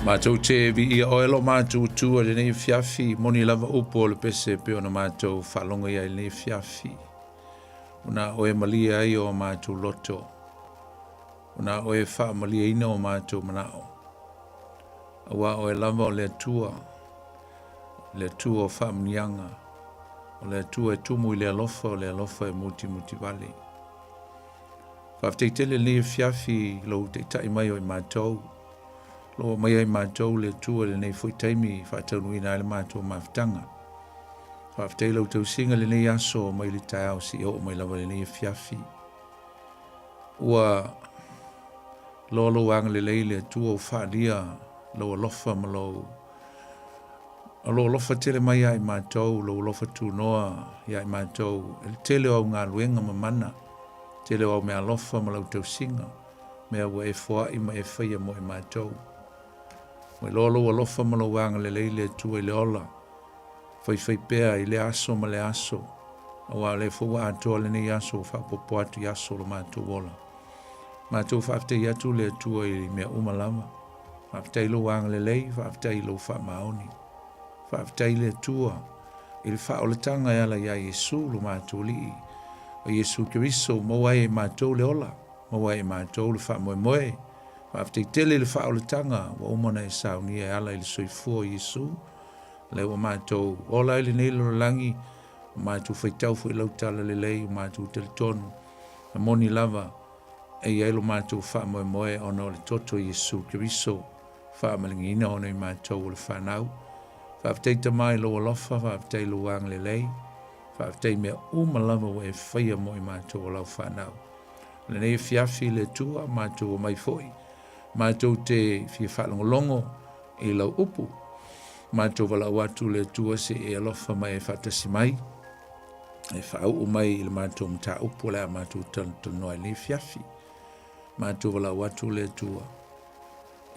Matou te viia oe lo matou Atua i lenei afiafi, moni lava upu o le pese e pei ona matou faalogo i ai i lenei afiafi. Ona oe malie ai o matou loto, ona oe faamalieina o matou manao. Aua oe lava o le Atua, le Atua o faamanuiaga, o le Atua e tumu i le alofa, o le alofa e mutimutivale. Faafetai tele lenei afiafi i lou taitai mai o i matou, lou aumaia i matou le Atua i lenei foi taimi e faataunuuina ai le matou mafutaga. Faafetai i lau tausiga i lenei aso mai le taeao seia oo mai lava i lenei afiafi. Ua loa lou agalelei le Atua ua faaalia lou alofa ma lou O lou alofa tele mai ia i matou, lou alofa tunoa ia i matou, e le tele o au galuega ma mana, tele o au meaalofa ma lau tausiga, mea ua e foai ma e faia mo i matou. Ua iloa lou alofa ma lou agalelei le Atua i le ola, faifai pea i lea aso ma lea aso, aua o lea foi ua atoa lenei aso ua faaopoopo atu i aso o lo matou ola. Matou faafetai atu le Atua i mea uma lava. Faafetai i lou agalelei, faafetai i lou faamaoni. Faafetai i le Atua i le faaolataga e ala iā Iesu lo matou Alii, o Iesu Keriso, maua ai e matou le ola, maua ai e matou le faamoemoe. Faafetai tele i le faaolataga ua uma ona e saunia e ala i le soifua o Iesu, lea ua matou ola ai lenei lalolagi, ua matou faitau foi i lau talalelei, ua matou talitonu, e moni lava e i ai lo matou faamoemoe ona o le toto o Iesu Keriso faamaligiina ona i matou o le fanau. Faafetai Tama i lou alofa, faafetai i lou agalelei, faafetai i mea uma lava ua e faia mo i matou o lau fanau. O lenei afiafi le Atua, matou omai foi, matou te fia faalogologo i lau upu. Matou valaau atu le Atua se i e alofa ma e faatasi mai, e faauu mai i le matou mataupu o le a matou talanoa i lenei afiafi. Matou valaau atu le Atua,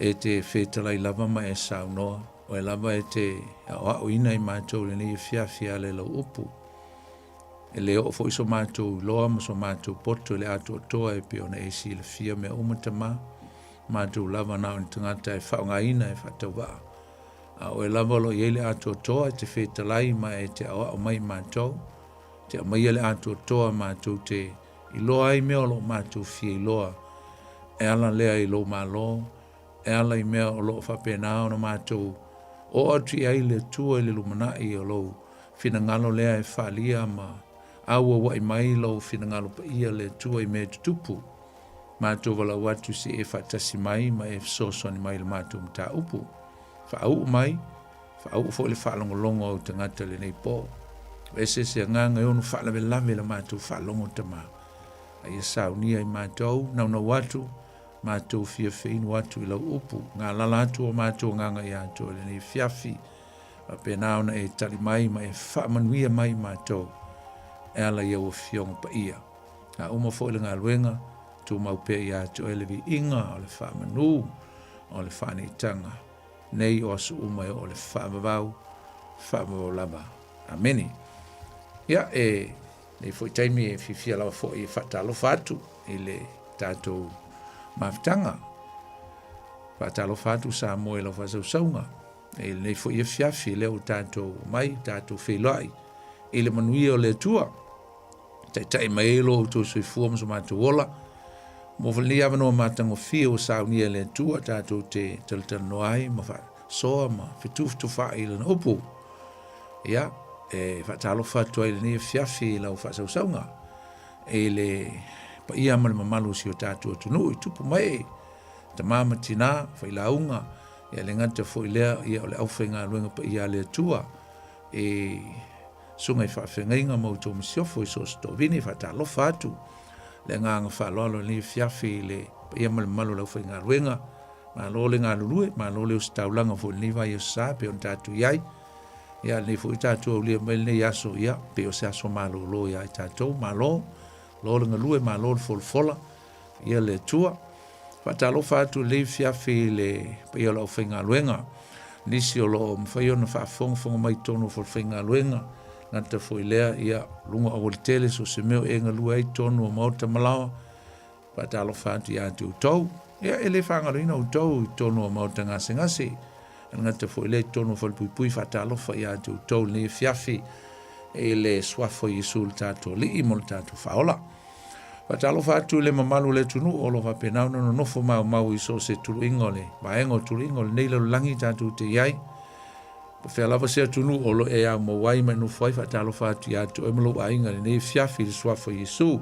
e te fetalai lava ma e saunoa, oe lava e te aoaoina i matou i lenei afiafi e ala i lau upu. E le oo foi so matou iloa ma so matou poto i le atoatoa e pei ona e silafia mea uma Tama, matou lava na o ni tagata e faaaogaina e faatauvaa. A oe lava o lo o i ai le atoatoa e te fetalai ma e te aoao mai i matou, te aumaia le atoatoa matou te iloa ai mea o lo o matou fia iloa e ala lea i lou Malo, e ala i mea o lo o faapena ona matou oo atu i ai le Atua i le lumanai o lou finagalo lea e faaalia ma auauai mai lou finagalo paia le Atua i mea e tutupu. Matou valaau atu se i e faatasi mai ma e fesoasoani mai i le matou mataupu. Faauu mai, faauu foi le faalogologo a ou tagata i lenei po. Ua ese se agaga e ono faalavelave i la matou faalogo Tama. A ia saunia i matou, naunau atu, matou fia feinu atu i lau upu, galala atu o matou agaga ia te oe i lenei afiafi, faapena ona e tali mai ma e faamanuia mai i matou e ala i au Afioga Paia. A uma foi le galuega, tumau pea ia te oe le viiga o le faamanu o le faaneetaga nei o aso uma e oo i le faavavau, faavavau lava. Amene. Ia, e nei foi taimi e fiafia lava foi e faatalofa atu i le tatou mafutaga. Faatalofa atu Samoa i lau faasausauga. E lenei foi afiafi lea ua tatou mai, tatou feiloai i le manuia o le Atua. Taitai mai ai lo outou soifua ma so matou ola. Mo lenei avanoa matagofie ua saunia e le Atua tatou te talatalanoa ai ma faasoa ma fetufutufaai i lana upu. Ia, e faatalofa atu ai i lenei afiafi i lau faasausauga i le paia ma le mamalu o si o tatou atunuu i tupu ma ee, tama ma tina, failauga, ia le gata foi lea ia o le aufaigaluega paia a le Atua e susuga i faafeagaiga ma outou masiofo i so o se toavine, faatalofa atu le agaga faaaloalo i lenei afiafi i le paia ma le mamalu o le aufaigaluega. Malo le galulue, malo le ositaulaga foi i lenei vaiaso sa pei ona tatou i ai. Ia, lenei foi tatou aulia mai lenei aso, ia, pei o se aso malolo ia i tatou. Malo, malo le galue, malo le folafola, ia le Atua. Faatalofa atu i lenei afiafi i le paia o le aufaigaluega, nisi o lo o mafai ona faafogafoga mai i totonu o falefaigaluega, gata foi lea, ia, luga o aualatele, so o se mea o e galue ai i totonu o maota ma laoa. Faatalofa atu ia te outou. Ia, e le faagaloina outou i totonu o maota gasegase, e le gata foi lea i totonu o falepuipui faatalofa ia te outou i lenei afiafi i le suafa o Iesu le tatou Alii ma le tatou Faaola. Faatalofa atu i le mamalu o le atunuu o lo o faapena ona nonofo maumau i so o se tuluiga o le vaega o tuluiga o lenei lalolagi tatou te i ai. Po o fea lava se atunuu o lo o e aumau ai ma e nofo ai, faatalofa atu ia te oe ma lou aiga i lenei afiafi i le suafa o Iesu.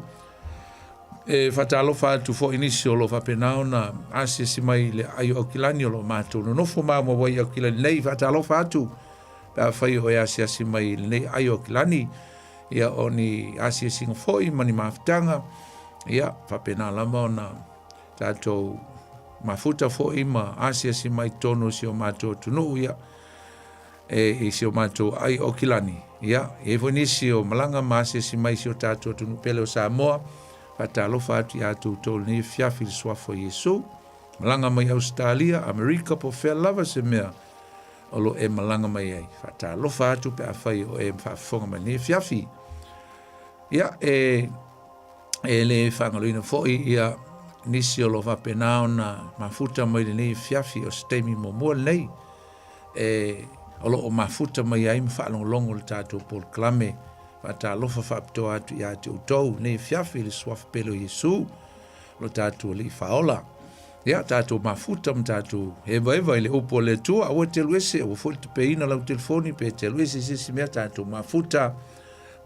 E faatalofa atu foi i nisi o lo o faapena ona asiasi mai i le aai o Aukilani o lo o matou nonofo maumau ai i Aukilani nei. Faatalofa atu pe afai o e asiasi mai i lenei aai o Aukilani, ia o ni asiasiga foi ma ni mafutaga, ia faapena lava ona tatou mafuta foi ma asiasi mai totonu o si o matou atunuu, ia e i si o matou aai o Aukilani. Ia, e i ai foi nisi o malaga ma asiasi mai i si o tatou atunuu pele o Samoa. Faatalofa atu ia te outou i lenei afiafi i le suafa o Iesu. Malaga mai Ausetalia, Amerika, po o fea lava se mea o lo o e malaga mai ai. Faatalofa atu pe afai o e faafofoga mai i lenei afiafi. Ia, e, e le faagaloina foi ia nisi o lo o faapena ona mafuta mai i lenei afiafi o se taimi muamua lenei e o lo o mafuta mai ai ma faalogologo i le tatou polokalame. Faatalofa faapitoa atu ia te outou i lenei afiafi i le suafa pele o Iesu, lo tatou Alii Faaola. Ia, tatou mafuta ma tatou evaeva i le upu a le Atua. Aua e te alu ese, aua foi le tapeina lau telefoni pe te alu ese i se isi mea, tatou mafuta.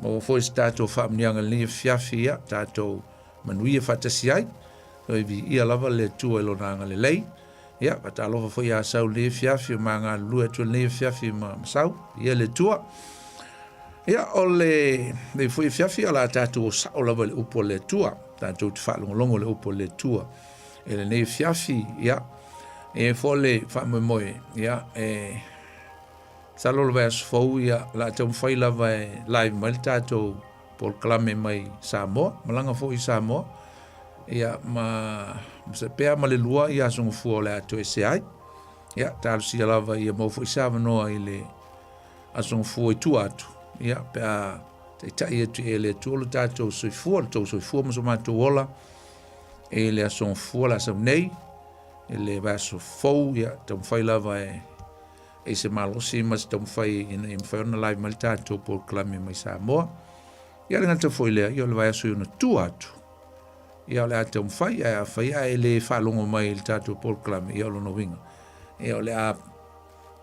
Maua foi se tatou faamanuiaga i lenei afiafi, ia, tatou manuia faatasi ai. Toe viia lava le Atua i lona agalelei. Ia, faatalofa foi ia Sau i lenei afiafi, o ma galulue atu i lenei afiafi ma Sau, ia le Atua. Ia, o lenei foi afiafi, o le a tatou o sao lava i le upu a le Atua, tatou te faalogologo i le upu a le Atua. I lenei afiafi, ia, e foi le faamoemoe, ia, e masalo o le vaiaso fou, ia, o le a taumafai lava e live mai le tatou polokalame mai Samoa, malaga foi i Samoa, ia, ma, pe a ma le lua ia Aso Gafua o le a toesea ai. Ia, talosia lava ia maua foi se avanoa i le Aso Gafua i tua atu, ia, pe a taitai atu e le Atua lo tatou soifua, lo tou soifua ma so matou ola, i le Aso Gafua le a sau nei, i le vaiaso fou, ia, taumafai lava e e se malosi ma se taumafai ina ia mafai ona live mai le tatou polokalame mai Samoa. Ia le gata foi lea, ia o le vaiaso i ona tua atu. Ia o le a taumafai, ae afai ae le faalogo mai i le tatou polokalame, ia o lona uiga. Ia o le a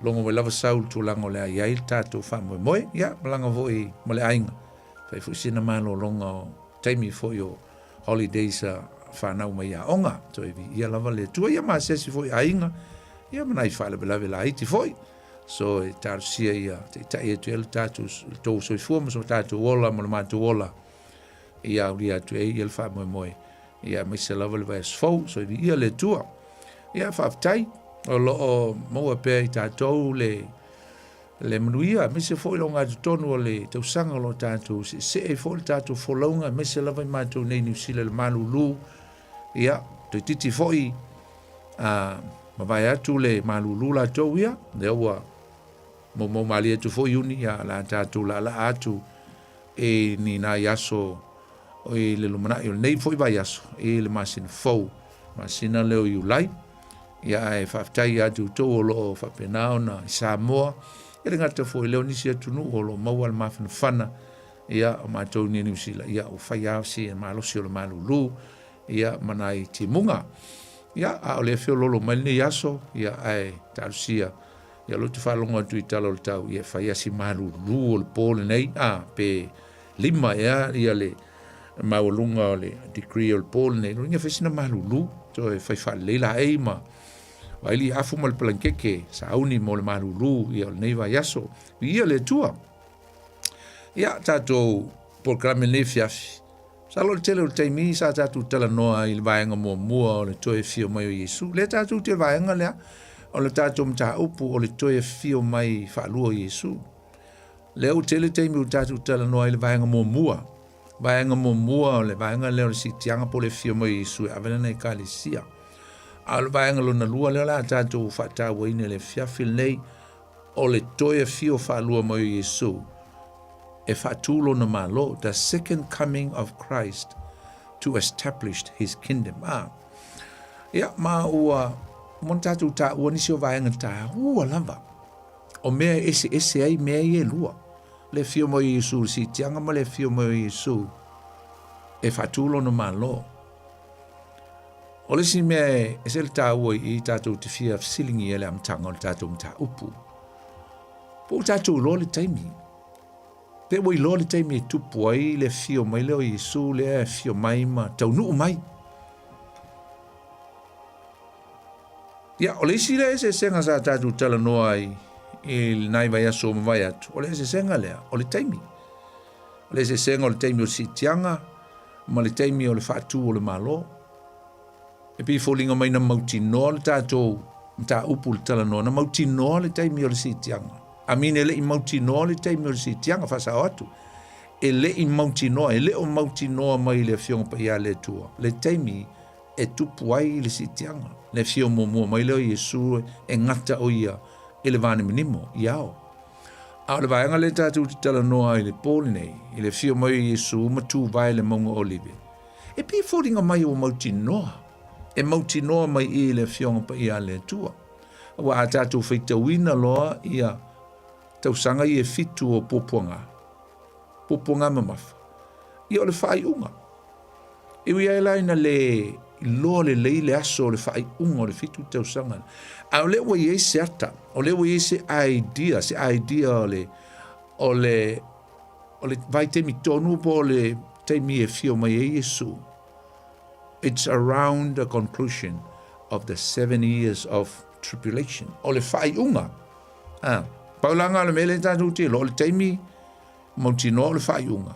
logo mai lava sau le tulaga o le a i ai le tatou faamoemoe. Ia malaga foi ma le aiga. Fai foi sina malologa o taimi foi o holidays a fanau mai aoga. Toe viia lava le Atua. Ia ma asiasi foi aiga, ia ma nai faalavelave laiti foi. So e talosia ia taitai atu ai le tatou le tou soifua ma so tatou ola ma le matou ola ia aulia atu ai ia le faamoemoe ia aemaise lava le vaiaso fou. So e viia le Atua. Ia faafetai o lo o maua pea i tatou le le manuia, aemaise foi le ogatotonu o le tausaga o lo o tatou seesee ai foi le tatou folauga, aemaise lava i matou nei i Niu Sila i le malulu. Ia, toeitiiti foi a mavae atu le malulu latou ia, lea ua moumou malie atu foi Iuni, ia, o le a tatou laalaa atu i ni nai aso i le lumanai o lenei foi vaiaso i le masina fou, masina lea o Iulai. Ia ae faafetai ia te outou o lo o faapena ona i Samoa, e le gata foi i lea o nisi atunuu o lo o maua le mafanafana, ia o matou nei i Niu Sila, ia ua fai lava si malosi o le malulu, ia ma nai timuga. Ia, a o lea e feoloolo mai lenei aso, ia ae talosia, ia o lea ou te faalogo atu i tala o le tau, ia e fai lava si malulu o le po lenei, a, pe 5 ea ia le maualuga o le degree o le po lenei, lona uiga fai sina malulu, toe fai faalelei laei ma vaili afu ma le palankeke sauni mo le malulu ia o lenei vaiaso. Viia le Atua. Ia, tatou polokalame lenei afiafi, masalo o le tele o le taimi sa tatou talanoa i le vaega muamua o le toe afio mai o Iesu. Lea tatou te vaega lea, o le tatou mataupu o le toe afio mai faalua o Iesu. Lea ua tele taimi ua tatou talanoa ai i le vaega muamua. Vaega muamua o le vaega lea o le siitiaga po o le afio mai o Iesu e ave lana ekalesia. A o le vaega lona lua lea o le a tatou faatauaina i le afiafi lenei, o le toe afio faalua mai o Iesu e faatu lona Malo, the second coming of Christ to establish his kingdom. Ah. Ia, ma ua uma ona tatou taua nisi o vaega taua lava o mea e eseese ai mea ia e lua, le afio mai o Iesu i le siitiaga ma le afio mai o Iesu e faatu lona Malo. O le isi mea e ese le taua i i tatou te fia fesiligia i le amataga o le tatou mataupu, po ua tatou iloa le taimi, pe ua iloa le taimi e tupu ai le afio mai lea o Iesu lea e afio mai ma taunuu mai. Ia, o le isi lea eseesega sa tatou talanoa ai i lenai vaiaso ua mavae atu, o le eseesega lea, o le taimi. O le eseesega o le taimi o le siitiaga ma le taimi o le faatu o le Malo. E pei e foliga mai na mautinoa le tatou mataupu i le talanoa, na mautinoa le taimi o le siitiaga. Amine e le i mautinoa le taimi o le siitiaga, faasao atu. E le i mautinoa, e le o mautinoa mai i le Afioga Paia a le Atua le taimi e tupu ai le siitiaga. Le afio muamua mai lea o Iesu e gata o ia i le vanimonimo i ao. A o le vaega lea tatou te talanoa ai i le po lenei, i le afio mai o Iesu ma tuvae le mauga Olive, e pei e foliga mai ua mautinoa, e mautinoa mai i le Afioga Paia a le Atua. Aua a tatou faitauina loa ia tausaga ia e fitu o puapuaga, puapuaga mamafa, ia o le faaiuga. E ui ai la ina le iloa lelei le aso o le faaiuga o le fitu tausaga, a o lea ua i ai se ata, o lea ua i ai se idea, se idea o le, o le, o le vaitaimi tonu po o le taimi e fio mai ai Iesu. It's around the conclusion of the 7 years of tribulation. O le faaiuga. Ah, pau la ngā le mea lea tatou te iloa, o le taimi mautinoa o le faaiuga,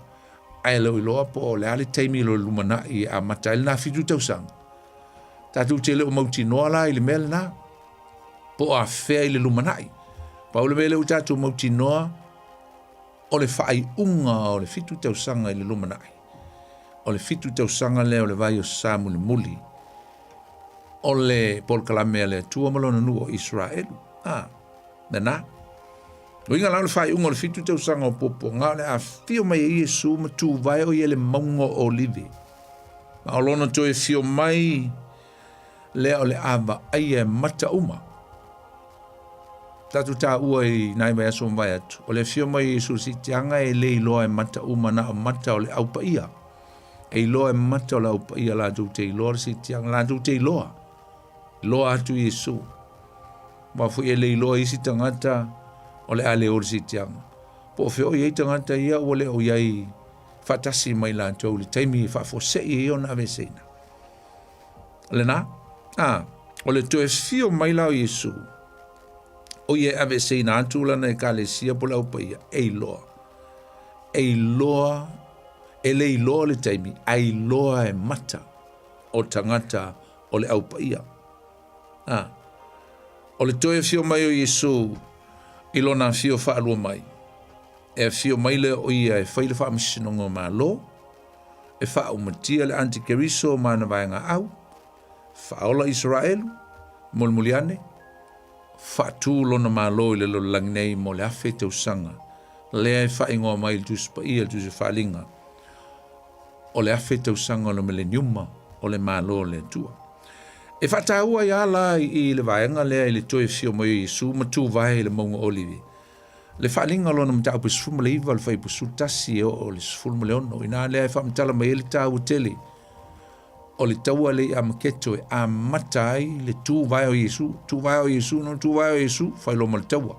ae le o iloa po o le a le taimi lo le lumanai e amata ai lena fitu tausaga. Tatou te le o mautinoa la i le mea lena, po o afea i le lumanai. Pau le mea lea ua tatou mautinoa, o le faaiuga o le fitu tausaga i le lumanai. O le fitu tausaga lea o le vai o sa mulimuli o le polokalame a le Atua ma lona nuu o Isaraelu. Ah, lena. Uiga la o le faaiuga o le fitu tausaga o puapuaga o le afio mai ai Iesu ma tuvae o ia le mauga o Olive. Ma o lona toe afio mai lea o le a vaaia e mata uma. Tatou taua i nai vaiaso ua mavae atu, o le afio mai o Iesu i le siitiaga e le iloa e mata uma na o mata o le au paia. E iloa e mata o le au paia latou te iloa le siitiaga, latou te iloa. Iloa atu Iesu. Aua foi e le iloa e isi tagata o le a le o le siitiaga. Po o fea o i ai tagata ia ua le o i ai faatasi mai latou i le taimi e faafuasei ai ona aveeseina. Lena, a, o le toe fio mai la o Iesu, o ia e aveeseina atu lana ekalesia po o le au paia, e iloa. E iloa, e le iloa le taimi, a iloa e mata o tagata o le au paia. A, o le toe afio mai o Iesu i lona afio faalua mai, e afio mai lea o ia e fai le faamasinoga o Malo, e faaumatia le antikeriso ma ana vaegaau, faaola Isaraelu, mulimuli ane, faatu lona Malo i le lalolagi nei mo le afe tausaga, lea e faaigoa mai i le Tusi Paia, le Tusi o Faaaliga, o le afe tausaga o le mileniuma o le Malo o le Atua. E faataua ai lava la i le vaega lea i le toe afio mai o Iesu ma tuvae i le mauga o Olive, le faaaliga o lona mataupu e 19 o le fuaiupu 11 e oo i le 16. O i ina lea e faamatala mai ai le taua tele o le taua lea i Amaketo e amata ai le tuvae o Iesu, tuvae o Iesu, no tuvae o Iesu, fai loa ma le taua.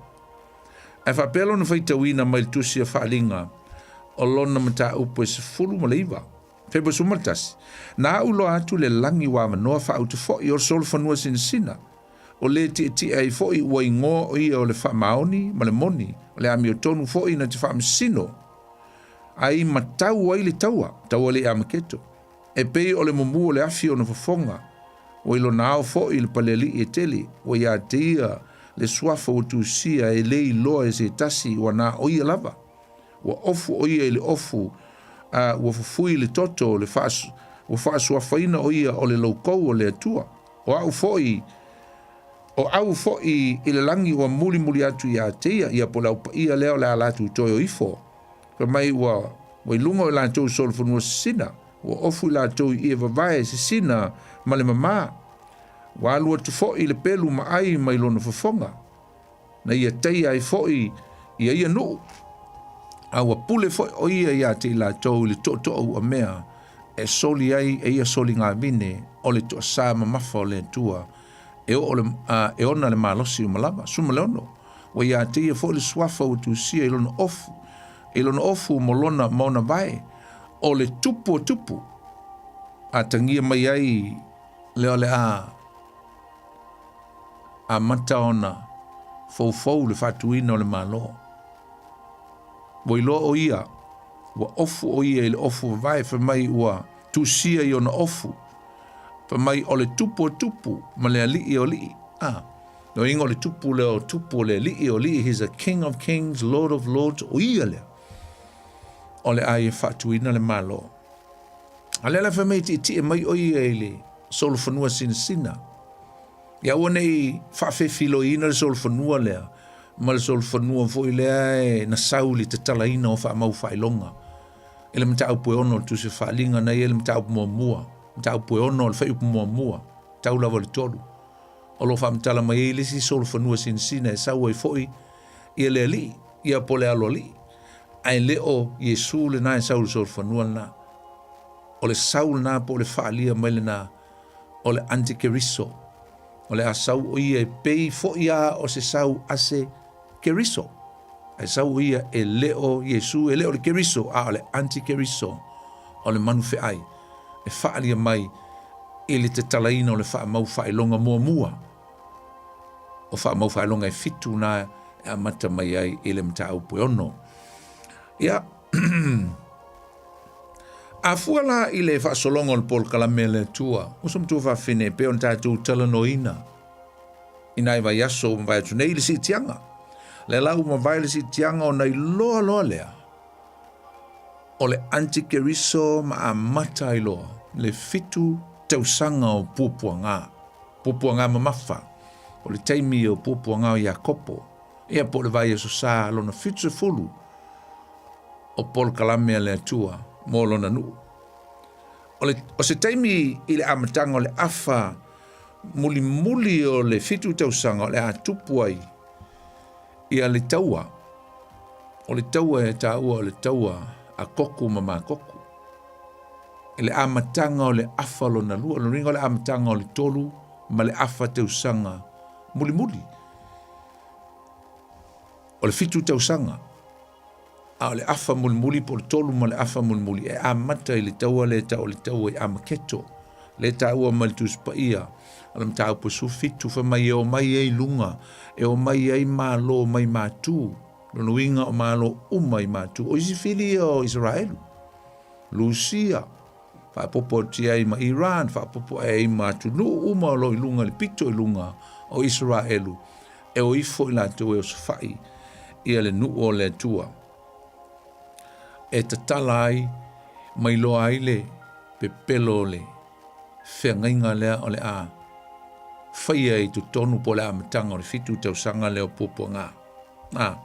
Ae faapea lona faitauina mai le tusi a Faaaliga o lona mataupu e 19. Fuaiupu 11, Na au loa atu le lagi ua avanoa faautu foi o le solofanua sinasina, o le tietie ai foi ua igoa o ia o le faamaoni ma le moni, o le amiotonu foi na te faamasino ai ma tau ai le taua, taua le i Amaketo, e pei o le mumu o le afi ona fofoga, ua i lona ao foi le palealii e tele, ua ia te ia le suafa ua tusia e le iloa e se tasi ua na o ia lava. Ua ofu ʻo ia i le ofu, a ua fufui i le toto o le faas, ua faasuafaina ʻo ia o le loukou o le Atua. O aʻu foi, o au foi i le lagi ua mulimuli atu iā te ia, ia po o le au paia lea o le a latou toe o ifo. Fai mai ua, ua i luga o i latou solofanua sisina, ua ofu i latou i ie vavae sisina ma le mamā. Ua alu atu foi le pelu ma ai mai lona fofoga, na ia taia ai foi ia ia nuu, a ua pule foi o ia iā te i latou i le tootoo ua mea e soli ai e ia soligavine o le toasā mamafa o le Atua e oo le, a, e ona le malosi uma lava. 16. Ua iā te ia foi le suafa ua tusia i lona ofu, i lona ofu mo lona ma ona vae, o le tupu o tupu, atagia mai ai lea o le a amata ona foufou le faatuina o le Malo. Ua iloa o ia, ua ofu o ia i le ofu vavae, fai mai ua tusia i ona ofu, fai mai o le tupu o tupu ma le alii o alii. Ah, no inga o le tupu lea o tupu o le alii o alii, he's a king of kings, lord of lords, o ia lea. O le a ia faatuina le Malo. A lea la fai mai e tietie mai o ia i le solofanua sinasina. Ia aua ne i faafefiloiina le solofanua lea ma le solofanua foi lea e na sau i le tatalaina o faamau faailoga. I le mataupu e ono o le Tusi Faaaliga na i ai le mataupu muamua, mataupu e ono o le fuaiupu muamua, tau lava i le tolu. O lo o faamatala mai ai le isi solofanua sinasina e sau ai foi ia le alii, ia po o le aloalii. Ae le o Iesu lena e sau i le solofanua lena. O le sau lena po o le faaalia mai lena o le antikeriso. O le a sau o ia e pei foi a o se sau a se Keriso. Ae sau o ia e le o Iesu, e le o le Keriso, a o le antikeriso, o le manu feai e faaalia mai i le tatalaina o le faamau faailoga muamua o faamau faailoga e fitu na e amata mai ai i le mataupu e ono. Ia, a fua la i le faasologa o le polokalame a le Atua, uso matua faafine e pei ona tatou talanoaina i nai vaiaso ua mavae atu nei i le siitiaga. Lea la ua mavae le siitiaga ona iloa loa lea o le antikeriso ma amata ai loa le fitu tausaga o puapuaga, puapuaga mamafa, o le taimi o puapuaga o Iakopo, ia po o le vaiaso sa lona 70 o polokalame a le Atua mo lona nuu. O, le, o se taimi i le amataga o le afa mulimuli o le fitu tausaga o le a tupu ai ia le taua. O le taua e taua o le taua a Koku ma Makoku. I le amataga o le afa lona lua, lona uiga o le amataga o le tolu ma le afa tausaga mulimuli. O le fitu tausaga, a o le afa mulimuli po o le tolu ma le afa mulimuli e amata i le taua lea e tau o le taua i Amaketo, lea e taua mai le Tusi Paia o le mataupu 17, fai mai e omai ai luga, e omai ai malo mai Matu, lona uiga o malo uma i Matu. O isi fili ia o Isaraelu, Lusia, faapopo atu i ai ma Iran, faapopo ai ma atunuu uma o lo o i luga i le pito i luga o Isaraelu, e o ifo i latou e osofai ia le nuu o le Atua. E tatala ai ma iloa ai le pepelo o le feagaiga lea o le a faia i totonu po o le amataga o le fitu tausaga lea o puapuaga. A.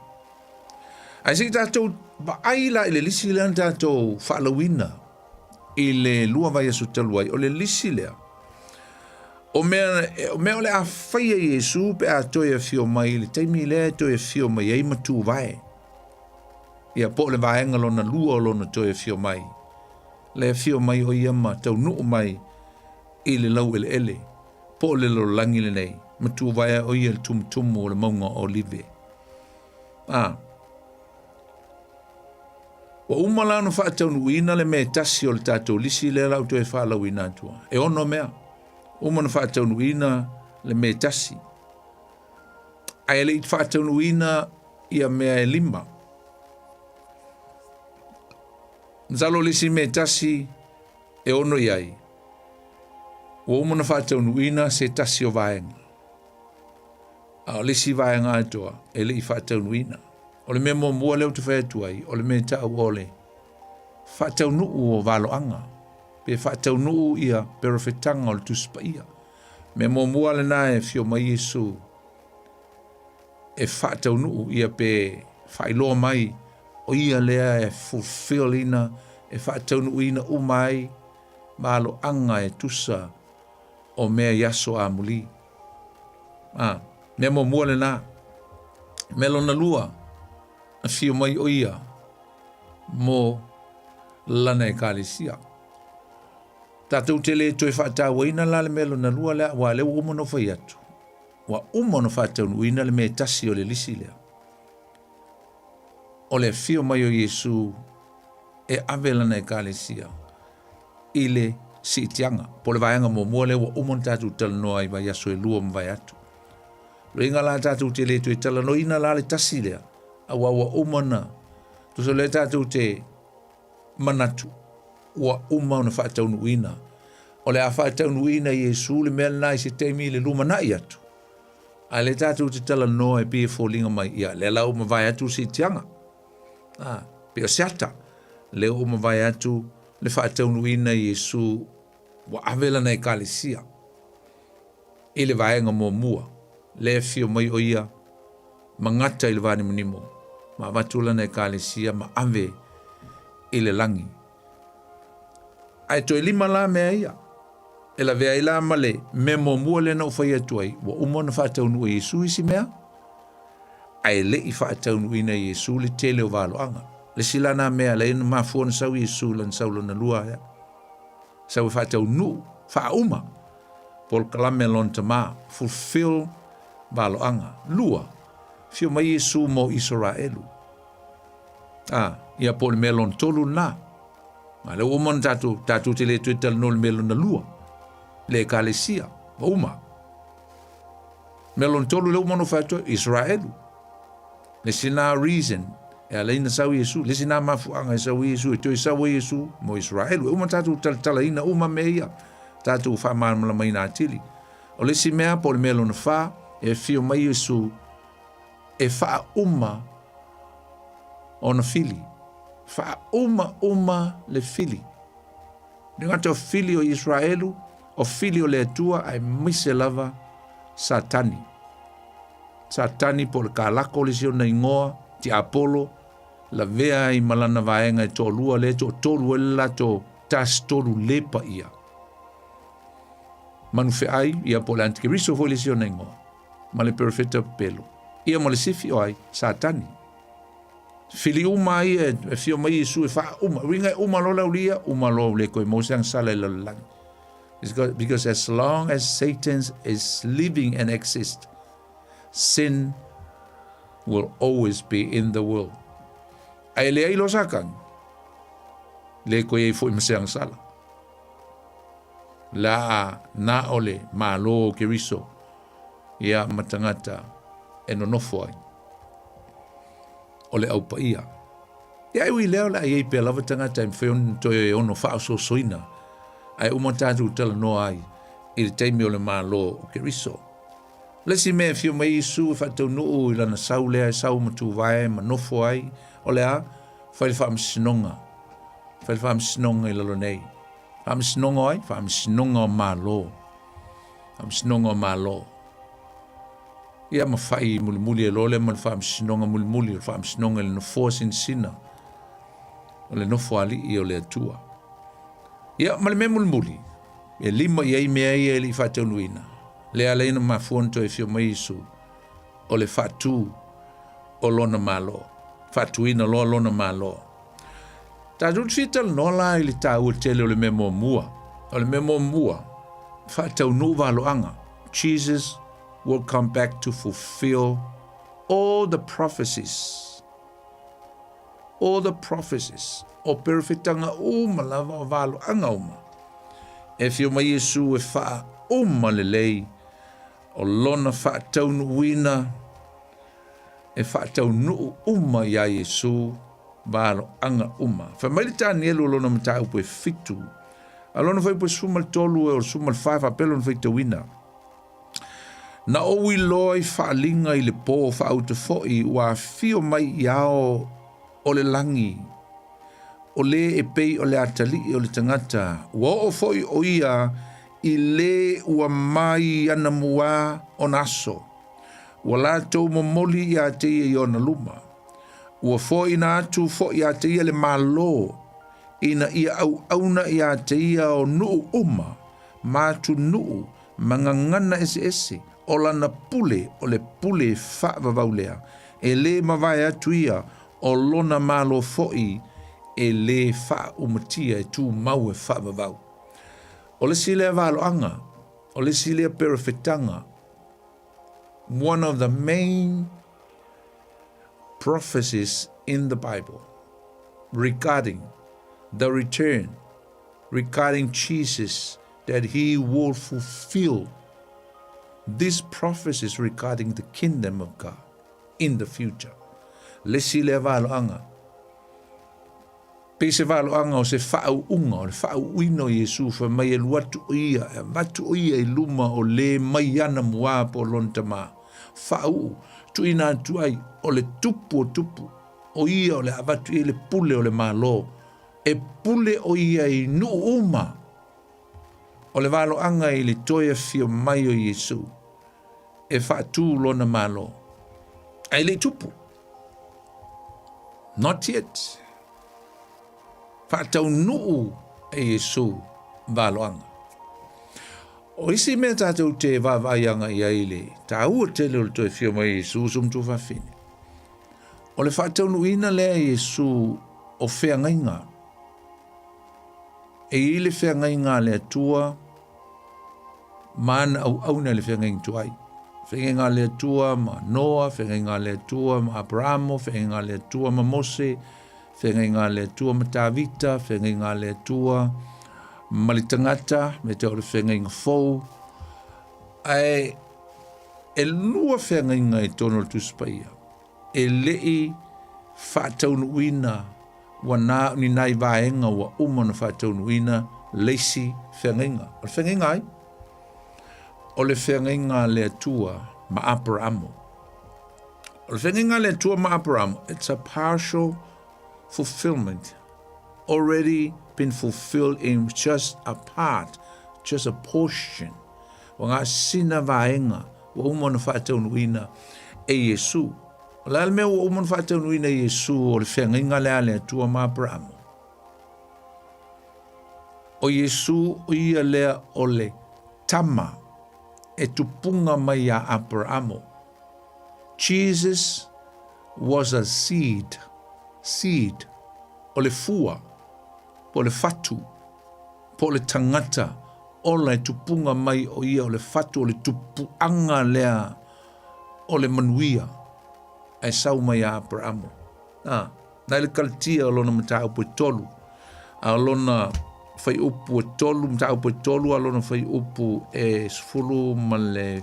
Ae se i tatou vaai la i le lisi lea na tatou faalauina i le lua vaiaso talu ai, o le lisi lea, o mea, o mea o le a faia Iesu pe a toe afio mai i le taimi lea e toe afio mai ai ma tuvae. Ia po o le vaega lona lua o lona toe afio mai. Le afio mai o ia ma taunuu mai i le laueleele, po o le lalolagi lenei, ma tuvaea o ia le tumutumu o le mauga o Olive. A. Ua uma la ona faataunuuina le mea e tasi o le tatou lisi lea la ua toe faalauina atu. E ono mea. Uma ona faataunuuina le mea e tasi. Ae le i faataunuuina ia mea e lima. Masalo le isi mea e tasi e ono i ai, ua uma ona faataunuuina se tasi o vaega. A o le isi vaega atoa e le i faataunuuina. O le mea muamua lea ou te fai atu ai, o le mea e tau o le faataunuu o valoaga, pe faataunuu ia perofetaga o le Tusi Paia. Mea muamua lena e afio mai Iesu e faataunuu ia pe faailoa mai o ia lea e fulfill ina, e faataunuuina uma ai valoaga e tusa. o mea i aso amuli. A, mea muamua lena. Mea lona lua, afio mai o ia mo lana ekalesia. Tatou te le toe faatauaina la le mea lona lua lea, aua lea ua uma ona fai atu. Ua uma ona faataunuuina le mea e tasi o le lisi lea. O le afio mai o Iesu e ave lana ekalesia i le siitiaga, po o le vaega muamua lea ua uma ona tatou talanoa i vaiaso e lua ua mavae atu. Loiga la tatou te le toe talanoaina la le tasi lea, aua ua uma ona, tusa o lea tatou te manatu, ua uma ona faataunuuina. O le a faataunuuina e Iesu le mea lena i se taimi i le lumanai atu. A lea tatou te talanoa e pei e foliga mai, ia, lea la ua mavae atu le siitiaga. Ah, pei o se ata. Lea ua mavae atu le faataunuuina e Iesu ua ave lana ekalesia i le vaega muamua. Lea e afio mai o ia ma gata i le vanimonimo, ma avatu lana ekalesia ma ave i le lagi. Ae toe lima la mea ia. E lavea ai la ma le mea muamua lea na ou fai atu ai, ua uma ona faataunuu e Iesu isi mea, ae le i faataunuuina e Iesu le tele o valoaga. Le isi la na mea lea na mafua ona sau Iesu i lana sau lona lua ea. Sau e faataunuu, faauma polokalame a lona Tama, fulfill valoaga. Lua, afio mai Iesu mo Isaraelu. Ah, ia po o le mea lona tolu lena. A lea ua uma ona tatou, tatou te le toe talanoa i le mea lona lua, le ekalesia, ua uma. Mea lona tolu lea ua uma ona fai atu ai, Israelu. Le isi na reason e ala ai ona sau Iesu, le isi na mafuaaga e sau ai Iesu, e toe sau ai Iesu mo Israelu. E uma tatou talatalaina uma mea ia, tatou faamalamalamaina atili. O le isi mea po o le mea lona fa, e afio mai Iesu e faauma ona fili. Faauma uma le fili. Le gata o fili o Israelu, o fili o le Atua, aemaise lava Satani. Satani po o le kalako le isi ona igoa, tiapolo, lavea ai ma lana vaega e toalua lea e toatolu ai le latou tasi tolu le paia. Manufeai, ia po o le antikeriso foi le isi ona igoa, ma le perofeta pepelo. Ia ma le sifi o ai, Satani. Fili uma ia e fio mai Iesu e faauma. Uiga e uma loa le aulia, uma loa ua le toe maua se agasala i le lalolagi. Because as long as Satan is living and exists, sin will always be in the world. Ae leai loa Satani, le toe i ai foi ma se agasala. La na o le Malo o Keriso ia ma tagata e nonofo ai. O le au paia. Ia e ui lea o le a i ai pea lava tagata e mafai ona toe ono faaosoosoina ae uma tatou talanoa ai i le taimi o le Malo o Keriso. O le isi mea e fia mai Iesu e faataunuu i lana sau lea e sau ma tuvae ma nofo ai, o le a? Fai le faamasinoga. Fai le faamasinoga i lalo nei. Faamasinoga o ai? Faamasinoga o Malo. Faamasinoga o Malo. Ia ma fai mulimuli e loa lea ma le faamasinoga mulimuli, o le faamasinoga i le nofoa sinasina o le nofo alii o le Atua. Ia ma le mea mulimuli, e lima i ai mea ia e le i faataunuuina, lea ala ai ona mafua ona toe afio mai Iesu, o le faatu o lona Malo, faatuina loa lona Malo. Tatou te fia talanoa la i le taua tele o le mea muamua. O le mea muamua, faataunuu valoaga. Jesus will come back to fulfill all the prophecies. All the prophecies. O perofetaga uma lava, o valoaga uma. E fio mai Iesu e faauma lelei o lona faataunuuina e faataunuu uma iā Iesu valoaga uma. Fai mai le Tanielu o lona mataupu e fitu, a lona fuaiupu e 13 e o le 14 faapea lona faitauina. Na ou iloa i faaaliga i le po faauta foi ua afio mai i ao o le lagi, o lē e pei o le atalii o le tagata, ua oo foi o ia i lē ua mai anamua ona aso. Ua latou momoli iā te ia i ona luma. Ua foaina atu foi iā te ia le Malo, ina ia auauna iā te ia o nuu uma, ma atunuu, Ma gagana eseese, o lana pule o le pule faavavau lea, e lē mavae atu ia, o lona Malo foi e lē faaumatia e tumau e faavavau. O le isi lea valoaga, o le isi lea perofetaga, one of the main prophecies in the Bible regarding the return, regarding Jesus, that he will fulfill these prophecies regarding the kingdom of God in the future. Le isi lea valoaga. Pei se valoaga o se faauuga, o le faauuina o Iesu fai mai e alu atu o ia, e avatu o ia i luma o le mai ana muā po o lona tamā. Faauu, tuuina atu ai, o le tupu o tupu, o ia o le a avatu i ai le pule o le Malo. E pule o ia i nuu uma. O le valoaga i le toe afio mai o Iesu e faatū lona Malo. Ae le i tupu. Not yet. Faataunuu e Iesu valoaga. O isi mea tatou te vaavaai agai i ai i le taua tele o le toe afio mai o Iesu, uso ma tuafafine. O le faataunuuina lea e Iesu o feagaiga. E i ai le feagaiga a le Atua ma ana auauna i le feagaiga tuai. Feagaiga a le Atua ma Noa, feagaiga a le Atua ma Aperamo, feagaiga a le Atua ma Mose, feagaiga a le Atua ma Tavita, feagaiga a le Atua ma le tagata, me te o le feagaiga fou. Ae e lua feagaiga i totonu o le Tusi Paia. E le i faataunuuina ua na o ni nai vaega ua uma ona faataunuuina le isi feagaiga. O le feagaiga ai? O le feagaiga a le Atua ma Aperamo. O le feagaiga a le Atua ma Aperamo, it's a partial fulfillment already been fulfilled in just a part, just a portion. Ua na o sina vaega ua uma ona faataunuuina e Iesu. O le a le mea ua uma ona faataunuuina e Iesu o le feagaiga lea a le Atua ma Aperamo? O Iesu o ia lea o le tama e tupuga mai iā Aperamo. Jesus was a seed, seed, o le fua, po o le fatu, po o le tagata ola e tupuga mai o ia o le fatu o le tupuaga lea o le manuia ae sau mai ia Aperamo. A, nai le Kalatia o lona mataupu e tolu, a o lona fuaiupu e tolu, mataupu e tolu, a o lona fuaiupu e 16.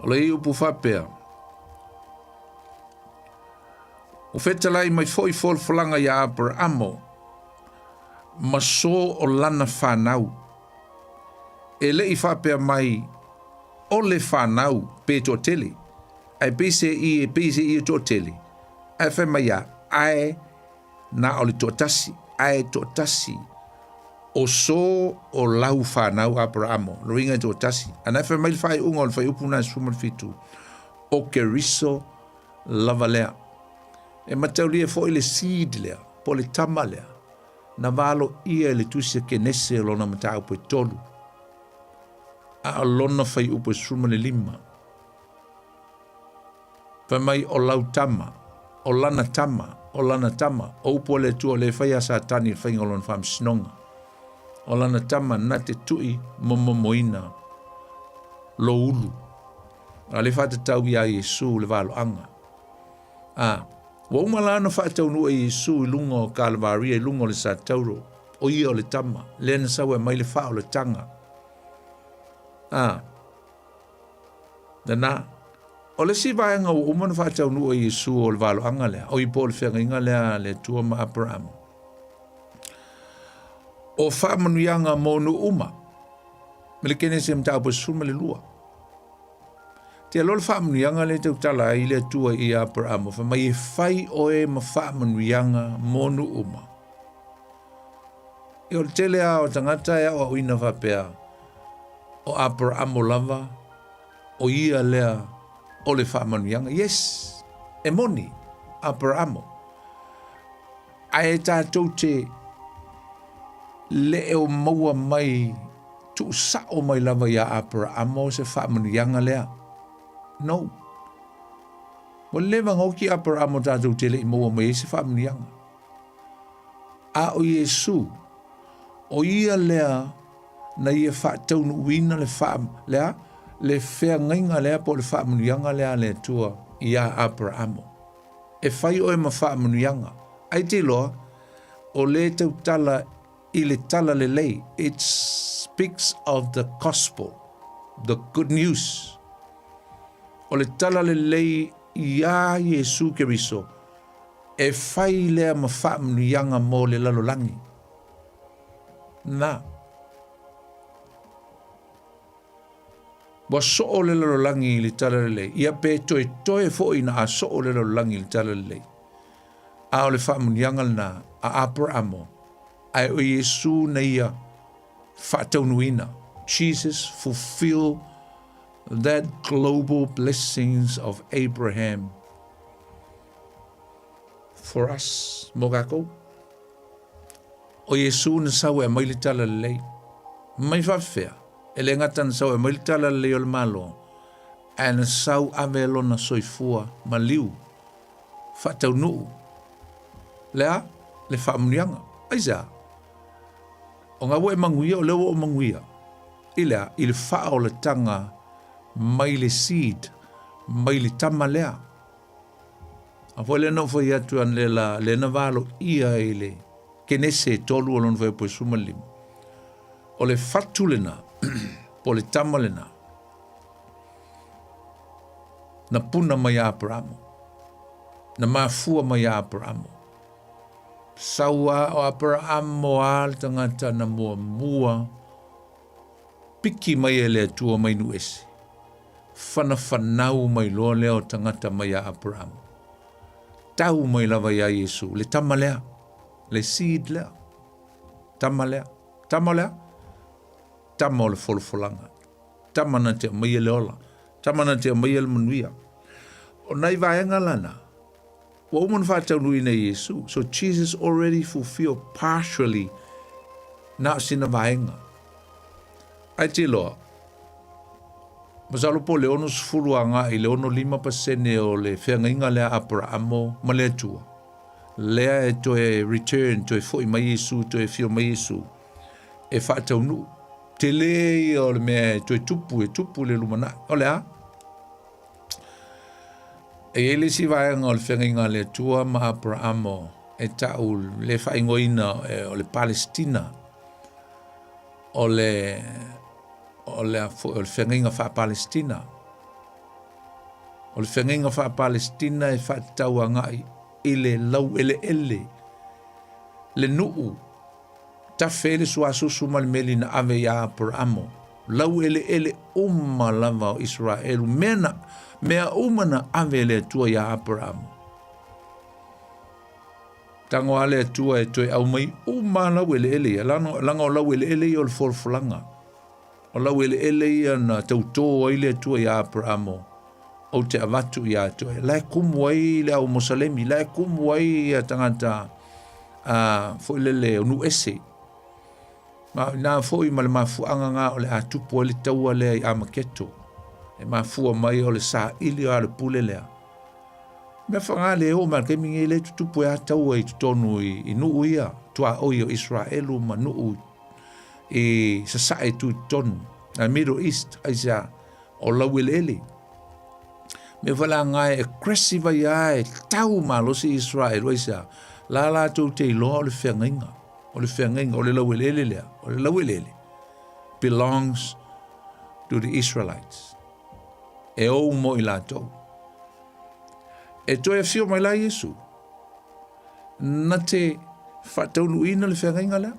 O le i upu faapea, Ua fetalai mai foi folafolaga iā Aperamo ma so o lana fanau. E le i faapea mai o le fanau pe toatele, ae pei se i e pei se i e toatele, ae fai mai ia, ae na o le toatasi, ae toatasi o so o lau fanau Aperamo, lona uiga e toatasi. A na e fai mai le faaiuga o le fuaiupu lena e 17, o Keriso lava lea. E mataulia foi le seed lea, po o le tama lea, na valoia e le Tusi a Kenese o lona mataupu e tolu, a o lona fuaiupu e 15. Fai mai o lau tama, o lana tama, o lana tama, o upu a le Atua o lea e fai a Satani i le faiga o lona faamasinoga. O lana tama na te tui momomoina lou ulu. A le faatatau iā Iesu le valoaga. A, ua uma la ona faataunuu e Iesu i luga o Kalavaria i luga o le satauro, o ia o le tama, lea na sau e aumai le faaolataga. A, lena. O le isi vaega ua uma ona faataunuu e Iesu o le valoaga lea, o i po o le feagaiga lea a le Atua ma Aperamo. O faamanuiaga mo nuu uma. Ma le Kenese mataupu e 12. Te aloa le faamanuiaga lea e tautala ai le Atua i Aperamo, fai mai e fai oe ma faamanuiaga mo nuu uma. E o le tele lava o tagata e aoaoina faapea, o Aperamo lava, o ia lea o le faamanuiaga. Yes, e moni, Aperamo. Ae tatou te Le o maua mai tuusao mai lava iā Aperaamo se faamanuiaga lea. No. Ua leva ona oti Aperaamo tatou te le i maua mai ai se faamanuiaga. A o Iesu, o ia lea na ia faataunuuina le faa, lea, le feagaiga lea po o le faamanuiaga lea a le Atua iā Aperaamo. E fai oe ma faamanuiaga. Ai te iloa, o lea e tautala i le tala lelei, it speaks of the gospel, the good news. O le tala lelei iā Iesu Keriso, e fai lea ma faamanuiaga mo le lalolagi. Na. Ua soo le lalolagi i le tala lelei, ia pe toetoe foi ina a soo le lalolagi i le tala lelei. A o le faamanuiaga lena a Aperamo, ae o Iesu na ia faataunuuina. Jesus fulfill that global blessings of Abraham for us, mo kākou. O Iesu na sau e aumai le tala lelei. Mai faafefea, e le gata na sau e aumai le tala lelei o le Malo, ae na sau ave lona soifua maliu, faataunuu, le a? Le faamanuiaga. Aisea? O ngā ua e manuia, o lea ua ou manuia. I le a? I le faaolataga mai le seed, mai le tama lea. A foi lea na ou fai atu ana le la, lea na valoia i le Kenese e tolu o lona fuaiupu e 15. O le fatu lena, po o le tama lena, na puna mai a Aperamo, na mafua mai a Aperamo. Sau a o Aperamo a le tagata na muamua piki mai e le Atua mai nuu ese. Whanafanau mai loa lea o tagata mai a Aperamo. Tau mai lava iā Iesu, le tama lea, le seed lea, tama lea, tama lea, tama o le folafolaga, tama na te aumaia le ola, tama na te aumaia le manuia. O nai vaega lana, ua uma ona faataunuuina e Iesu. So Jesus already fulfilled partially na o sina vaega. Ae te iloa, masalo po o le 60 agai i le 65% o le feagaiga lea a Aperaamo ma le Atua, lea e toe return, toe foi mai Iesu, toe afio mai Iesu, e faataunuu. Tele ia o le mea e toe tupu, e tupu i le lumanai. O le a? E i ai le isi vaega o le feagaiga a le Atua ma Aperaamo e ta'u le faaigoaina o le Palestina. O le o le a foi o le feagaiga faa-Palestina. O le feagaiga faa-Palestina e faatatau agai i le laueleele, le nuu Tafe ai le suasusu ma le meli na ave iā Aperaamo, laueleele uma lava o Iseraelu, mea na, mea uma na ave e le Atua iā Aperaamo. Tago a le Atua e toe aumai uma laueleele ia, laga o laueleele ia o le folafolaga. O laueleele ia na tautō ai le Atua iā Aperaamo, ou te avatu iā te oe. La e kumu ai le au Mosalemi, la e kumu ai ia tagata a foi lele o nuu ese. Ma nā foi ma le mafuaaga ngā o le a tupu ai le taua lea i Amaketo. E mafua mai o le saili o a le pule lea. Mea whanga le o ma le taimi nei le tutupu e a taua i totonu i, i nuu ia, tuaoi o Israelu ma nuu i sasae tu i totonu. Na Middle East, aisea, o laueleele. Mea foi la nga e aggressive ai a e tau malosi Israel aisea, la latou te iloa o le feagaiga, o le feagaiga, o le laueleele lea, o le laueleele belongs to the Israelites. E ou mo i latou. E toe afio mai la Iesu, na te faataunuuina le feagaiga lea,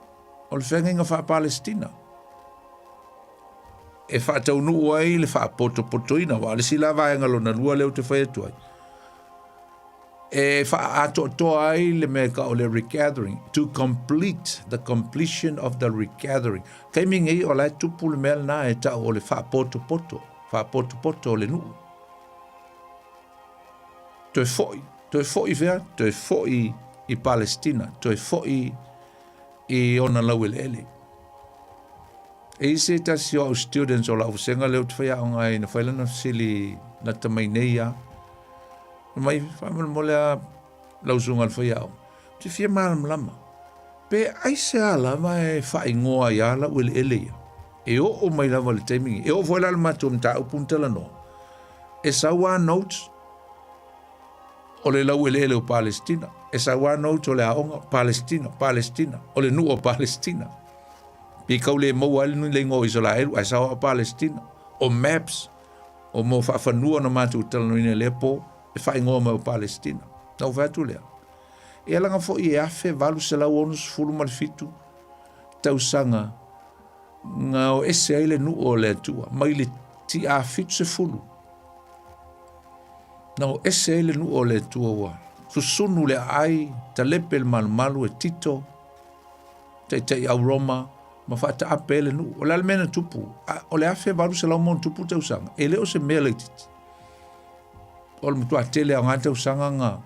o le feagaiga faa-Palestina. E faataunuu ai le faapotopotoina, aua o le isi la vaega lona lua lea ou te fai atu ai, e faaatoatoa ai le mea e tau o le regathering, to complete the completion of the regathering. Taimi nei o la e tupu le mea lena e tau o le faapotopoto, faapotopoto o le nuu. Toe foi, toe foi fea? Toe foi i Palestina, toe foi. i ona laueleele. E i ai se tasi o au students o lau vasega lea ou te faiaoga ai na fai lana fesili lata mai nei lava. Fai mai, faamolemole lava lau susuga i le faiaoga, ou te fia malamalama, pe aisea lava e faaigoa ai lava laueleele ia? E oo mai lava i le taimi lenei. E oo foi la i le matou mataupu na talanoa, e sau lava notes o le laueleele o Palestina, e sau lava notes o le aoga Palestina, Palestina, o le nuu o Palestina. Pei kau le maua ai le igoa o Isaraelu ae sao lava o Palestina. O maps, o mo faafanua na matou talanoaina i lea po, e faaigoa mai o Palestina. Na ou fai atu lea, e alaga foi e 1867 tausaga na o ese ai le nuu o le Atua mai le tia 70 na o ese ai le nuu o le Atua ua susunu le aai talepe le malumalu e Tito taitai au Roma ma faataape ai le nuu. O le a le mea na tupu? O le 1800 ma tausaga, e le o se mea laitiiti. O le matua tele o ngā tausaga nga,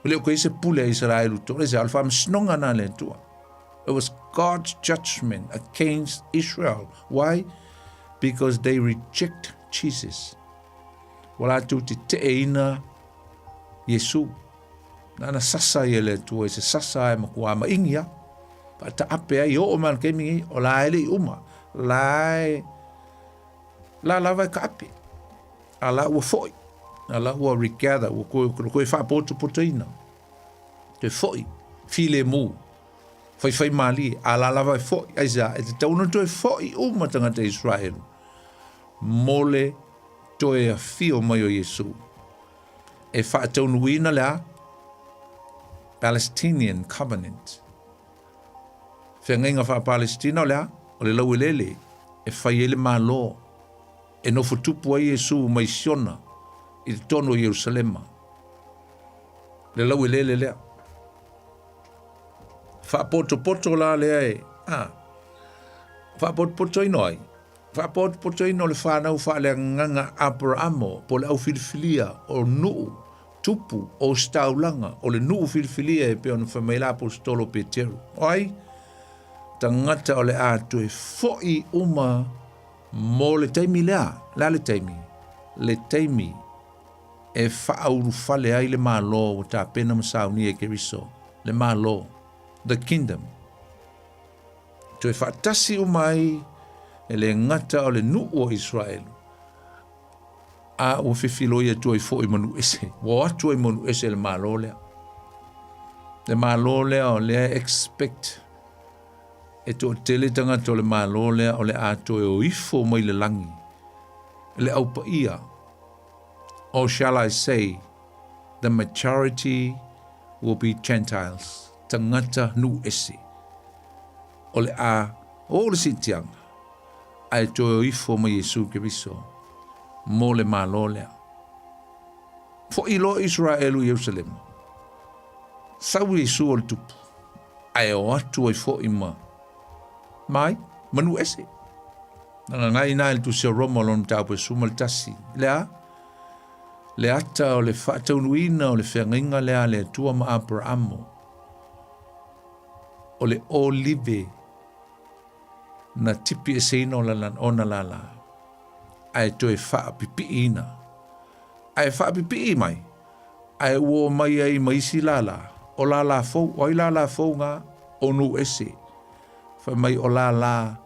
e le o koe se pule a Israelu tō, o le faamasinoga na le Atua. It was God's judgment against Israel. Why? Because they reject Jesus. Ua latou teteeina Iesu. Nana sasa ai e le Atua i se sasa e matua maingi a. Faataape ai, oo mai le taimi nei, o la e le i uma. La e, la lava e kaape. A la ua foi. A la ua regather, ua koe, koe faapotopotoina. Toe foi, filemu, faifai malie, a la lava e foi. Aisea, e tatau ona toe foi uma tagata Israelu mo le toe afio mai o Iesu. E faataunuuina le a? Palestinian Covenant. Feagaiga faa-Palestina o le a? O le laueleele e fai ai le Malo e nofo tupu ai Iesu mai Siona i totonu o Ierusalema. Le laueleele lea. Faapotopoto la lea e, a, faapotopotoina o ai? Faapotopotoina o le fanau faaleagaga Aperamo po o le au filifilia o nuu tupu o ositaulaga o le nuu filifilia e pei ona fai mai la Aposetolo Peteru. O ai? Tagata o le a toe foi uma mo le taimi lea. Le a le taimi? Le taimi e faaulufale ai le Malo ua tapena ma saunia e Keriso, le Malo, the Kingdom. Toe faatasi uma ai e le gata o le nuu o Israelu, a ua fefiloi atu ai foi ma nuu ese. Ua o atu ai ma nuu ese le Malo lea. Le Malo lea o lea expect e toatele tagata o le Malo lea o le a toe o ifo mai le lagi, le au paia, or shall I say, the majority will be Gentiles, tagata nuu ese. O le a oo le siitiaga, ae toe o ifo mai Iesu Keriso mo le Malo lea. Foi loa Israelu i Ierusalema, sau Iesu o le tupu, ae o atu ai foi ma mai manu ese. Na ngai ina i le tusi o Roma o lona mataupu e 11. Le a? Le ata o le faataunuuina o le feagaiga lea a le Atua ma Aperamo, o le olive na tipi eseina o ona lālā, ae toe faapipiiina. Ae faapipii mai, ae ua omai ai ma isi lālā, o lālā fou, o ai lālā fou ngā? O nuu ese. Fai mai o lālā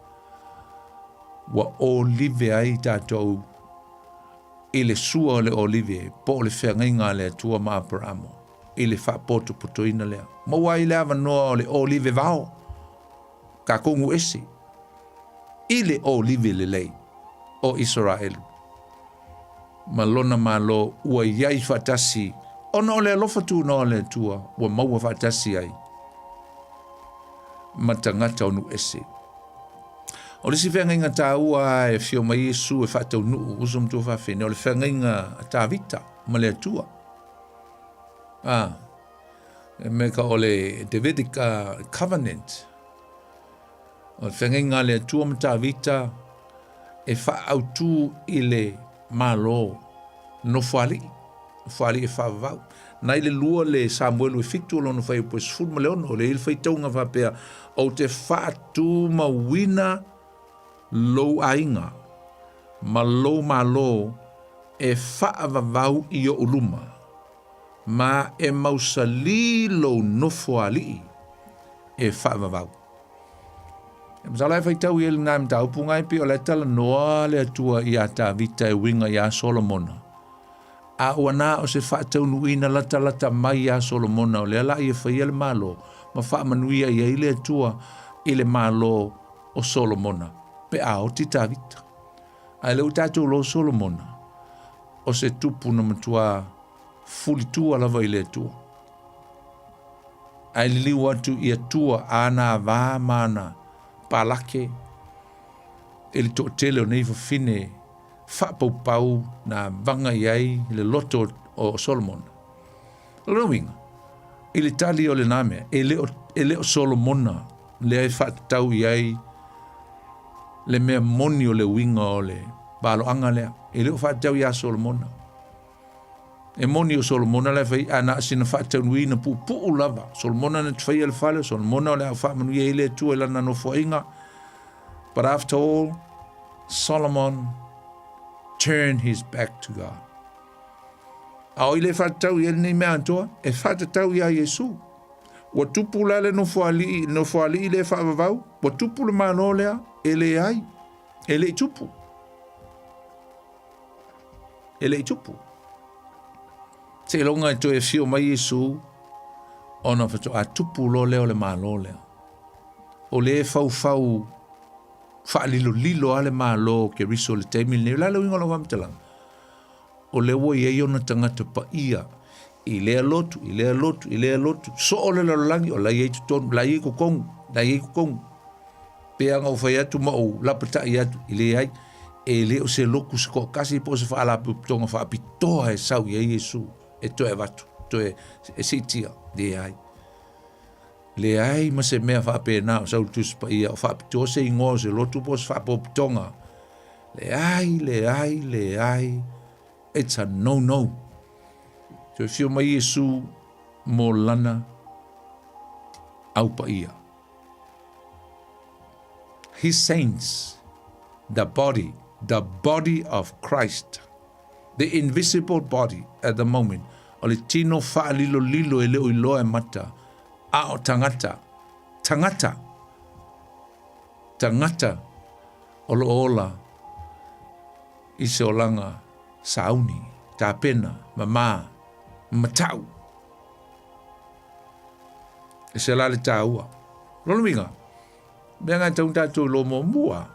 ua olive ai tatou i le sua o le olive po o le feagaiga a le Atua ma Aperamo i le faapotopotoina lea. Maua ai le avanoa o le olive vao, tatou nuu ese, i le olive lelei o Isaraelu ma lona Malo ua i ai faatasi ona o le alofa tunoa o le Atua ua maua faatasi ai ma tagata o nuu ese. O le isi feagaiga taua e afio mai Iesu e faataunuu uso ma tuafafine, o le feagaiga a Tavita ma le Atua. Ah, e mea ka o le Davidic Covenant. O le feagaiga a le Atua ma Tavita e faaautu i le Malo nofoalii. Nofoalii e faavavau. Na i le lua le Samuelu e fitu o lona fuaiupu e 16, o lea e i ai le faitauga faapea, Ou te faatumauina lou aiga ma lou malo e faavavau i ou luma, ma e mausali lou nofoalii e faavavau. E masalo e faitau i ai lena mataupu ngai pei o la e talanoa le Atua iā Tavita e uiga iā Solomona. A ua na o se faataunuuina latalata mai iā Solomona o lea la ia faia le Malo ma faamanuia i ai le Atua i le Malo o Solomona pe a oti Tavita. Ae lea ua tatou iloa o Solomona o se tupu na matua fulitua lava i le Atua. Ae liliu atu i Atua ana ava ma ana palake i le toatele o nei fafine faapaupau na vaga i ai le loto o Solomona. O lona uiga, i le tali o lena mea, e le o, e le o Solomona lea e faatatau i ai le mea moni o le uiga o le valoaga lea. E le o faatatau iā Solomona. E moni o Solomona la e fai, a na o sina faataunuuina puupuu lava. Solomona na te faia le fale, o Solomona o le a faamanuia ai le Atua i lana nofoaiga. But after all, Solomon turned his back to God. A o i le faatatau i ai lenei mea atoa, e faatatau iā Iesu. Ua tupu la le nofoalii, nofoalii le faavavau, ua tupu le Malo lea, e leai, e le i tupu. E le i tupu. Seiloga e toe afio mai Iesu, ona faatoa tupu loa lea o le Malo lea. O lea e faufau faalilolilo lava le Malo o Keriso i le taimi lenei. O le a le uiga o lau faamatalaga? O lea ua i ai ona tagata paia i lea lotu, i lea lotu, i lea lotu, soo le lalolagi, o la e i ai totonu, la e i ai totonu, la e i ai totonu. Pe ana ou fai atu ma ou lapatai atu, e leai, e le o se lotu se toatasi po o se faalapotopotoga faapitoa e sau i ai Iesu e toe avatu, toe e siitia, leai. Leai ma se mea faapena o sau le Tusi Paia o faapitoa se igoa o se lotu po o se faapotopotoga. Leai, leai, leai, it's a no no. Toe afio mai Iesu mo lana au paia. His saints, the body, the body of Christ, the invisible body at the moment, o le tino faalilolilo e le o iloa e mata, a o tagata, tagata, tagata o lo o ola i se olaga sauni, tapena, mama, matau. E se la le taua. Lona uiga, mea ngai tau tatou iloa muamua,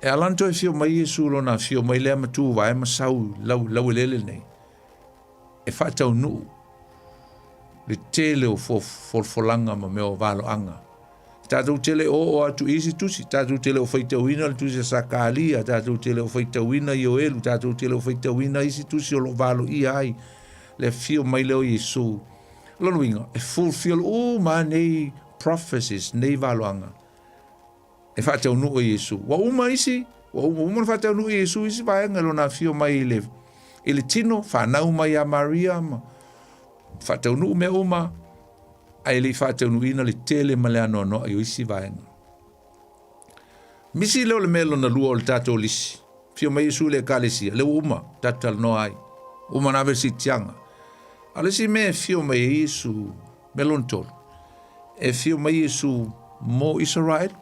e ala ona toe afio mai Iesu lona afio mai lea ma tuvae ma sau lau, laueleele nei, e faataunuu le tele o folafolaga ma mea o valoaga. Tatou te le oo atu i isi tusi, tatou te le o faitauina le tusi a Sakalia, tatou te le o faitauina Ioelu, tatou te le o faitauina isi tusi o lo o valoia ai le afio mai lea o Iesu. Lona uiga, e fulfill uma nei prophecies, nei valoaga e faataunuu e Iesu. Ua uma isi, ua uma, uma ona faataunuu e Iesu isi vaega i lona afio mai i le, i le tino, fanau mai ia Maria ma faataunuu mea uma, ae le i faataunuuina le tele ma le anoanoai o isi vaega. Misi lea o le mea lona lua o le tatou lisi. Afio mai Iesu i le ekalesia, lea ua uma, tatou talanoa ai. Uma ona ave le siitiaga. A o le isi mea e afio mai ai Iesu, mea lona tolu, e afio mai Iesu mo Isaraelu.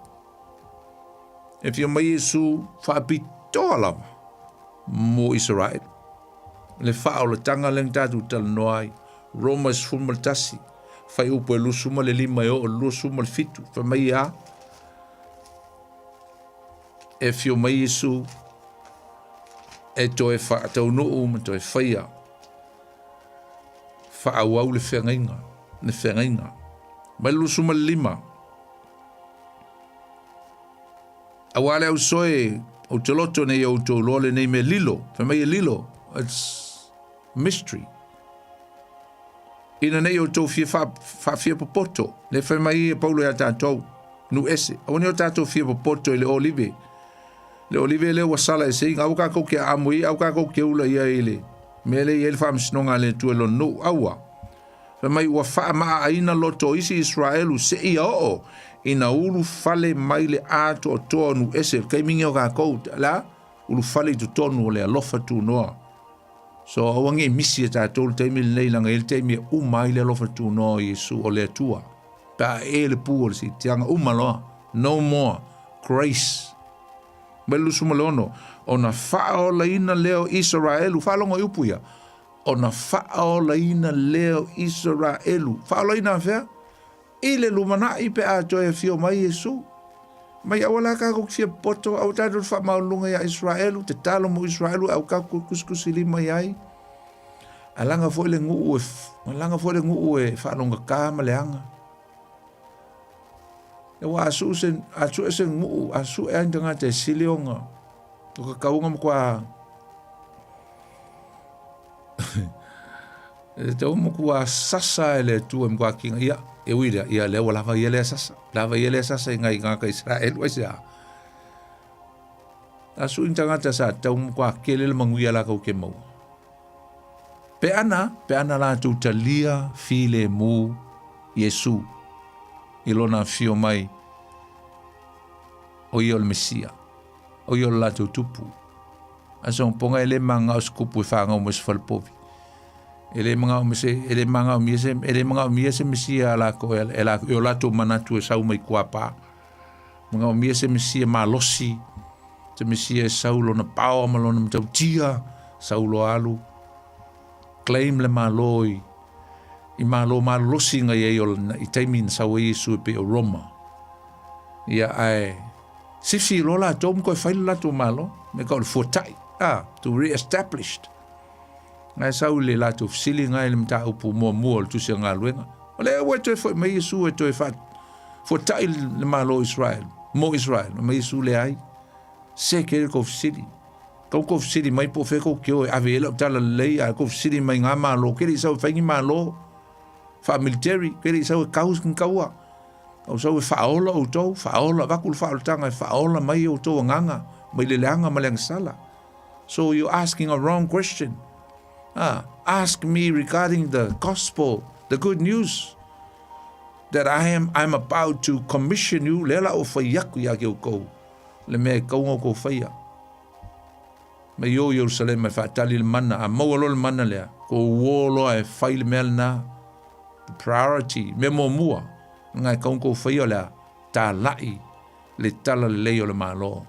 E afio mai Iesu faapitoa lava mo Isaraelu. Le faaolataga lea na tatou talanoa ai, Roma 11, fuaiupu e 25 e oo i le 27, fai mai a, e afio mai Iesu e toe faataunuu ma toe faia faaauau le feagaiga, le feagaiga. Mai le 25, Auā le ausoe, ou te loto nei outou iloa lenei mea lilo, fai mai e lilo, it's mystery. Ina nei outou fia faafia popoto, le fai mai e Paulo ia tatou, nuu ese, aua nei o tatou fia popoto i le olive. Le olive lea ua sala eseiga, aua tatou te aamo i ai, aua tatou te ula i ai i le Mea lea e i ai le faamasinoga a le Atua i lona nuu, aua. Fai mai ua faamaaaina loto o isi Israelu seia oo ina ulufale mai le atoatoa o nuu ese. O le taimi lenei o tatou, o le a? Ulufale i totonu o le alofa tunoa. So aua ne i misi e tatou le taimi lenei leaga e i ai le taimi e uma ai le alofa tunoa o Iesu o le Atua. Pe a ee le pu o le siitiaga, uma loa. No more grace. Mai le 26, ona faaolaina lea o Isaraelu, faalogo i upu ia, ona faaolaina lea o Isaraelu. Faaolaina afea? I le lumanai pe a toe afio mai Iesu. Mai aua la tatou te fia poto, aua tatou te faamaualuluga ia Israelu, tatalo mo Israelu, aua tatou te kusikusi lima i ai. Ae laga foi le nuu e, laga foi le nuu e faalogata ma leaga. Ua a sue se, a sue se nuu, a sue ai ni tagata e sili ona, o ka kauga matua E tau matua sasa e le Atua e matua kinga ia, e ui lea, ia lea ua lava ia lea sasa. Lava ia lea sasa i ngai ngaka Israel, ai se a. A su in tagata sa tau matua kele le manuia la kau ke maua. Pe ana, pe ana latou talia filemu Iesu i lona afio mai o ia o le Mesia, o ia o le latou tupu. A so ponga e le manga o se kupu e whangau mo se falepovi. E le manga o se e le manga o se e le manga o se Mesia a lako e, e la e o latou manatu e sau mai kuapa. Manga o se Mesia malosi, se Mesia e sau lona paoa ma lona matautia, sau loa alu claim le Malo i i Malo malolosi na i ai o i taimi na sau ai Iesu e pei o Roma. Ia ae sifi loa latou ma toe fai le latou Malo, me ka o le fuatai, ah, to re-established. Ngai sau i le latou fesili ngai le mataupu muamua o le tusi a galuega. O lea ua e toe foi mai Iesu e toe fa fuatai le Malo o Israel, mo Israel, mai Iesu leai. Se ke le kou fesili. Kau kou fesili mai po o fea kou te o e ave i ai lau tala lelei, a kou fesili mai ngā malo, ke le i sau e fai ni malo faa-military, ke le i sau e kau ni kaua. Kau sau e faaola outou, faaola, avatu le faaolataga e faaola mai outou agaga mai le leaga ma le agasala. So you're asking a wrong question. Ah, ask me regarding the gospel, the good news that I am I'm about to commission you, lea la o fai aku ia ke outou, le mea e kauga outou faia. Mai o Ierusalema e faatali le mana, a maua loa le mana lea, ko uō loa e fai le mea lena, the priority, mea muamua, lena e kauga kou faia o le a tāla'i le tala lelei o le Malo.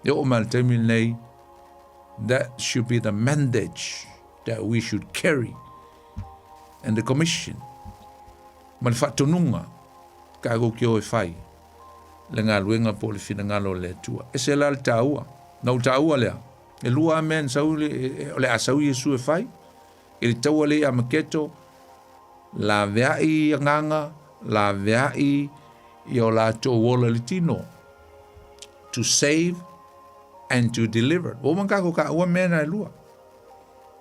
E oo mai le taimi lenei, that should be the mandate that we should carry and the commission ma le faatonuga tatou te o e fai le galuega po o le finagalo o le Atua. Ese la le taua. Na ou taua lea, e lua lava mea na sau, o le a sau Iesu e fai, i le taua lea i Amaketo, laveai agaga, laveai i o latou ola i le tino. To save and to deliver. Ua uma ona tatou taua mea na e lua.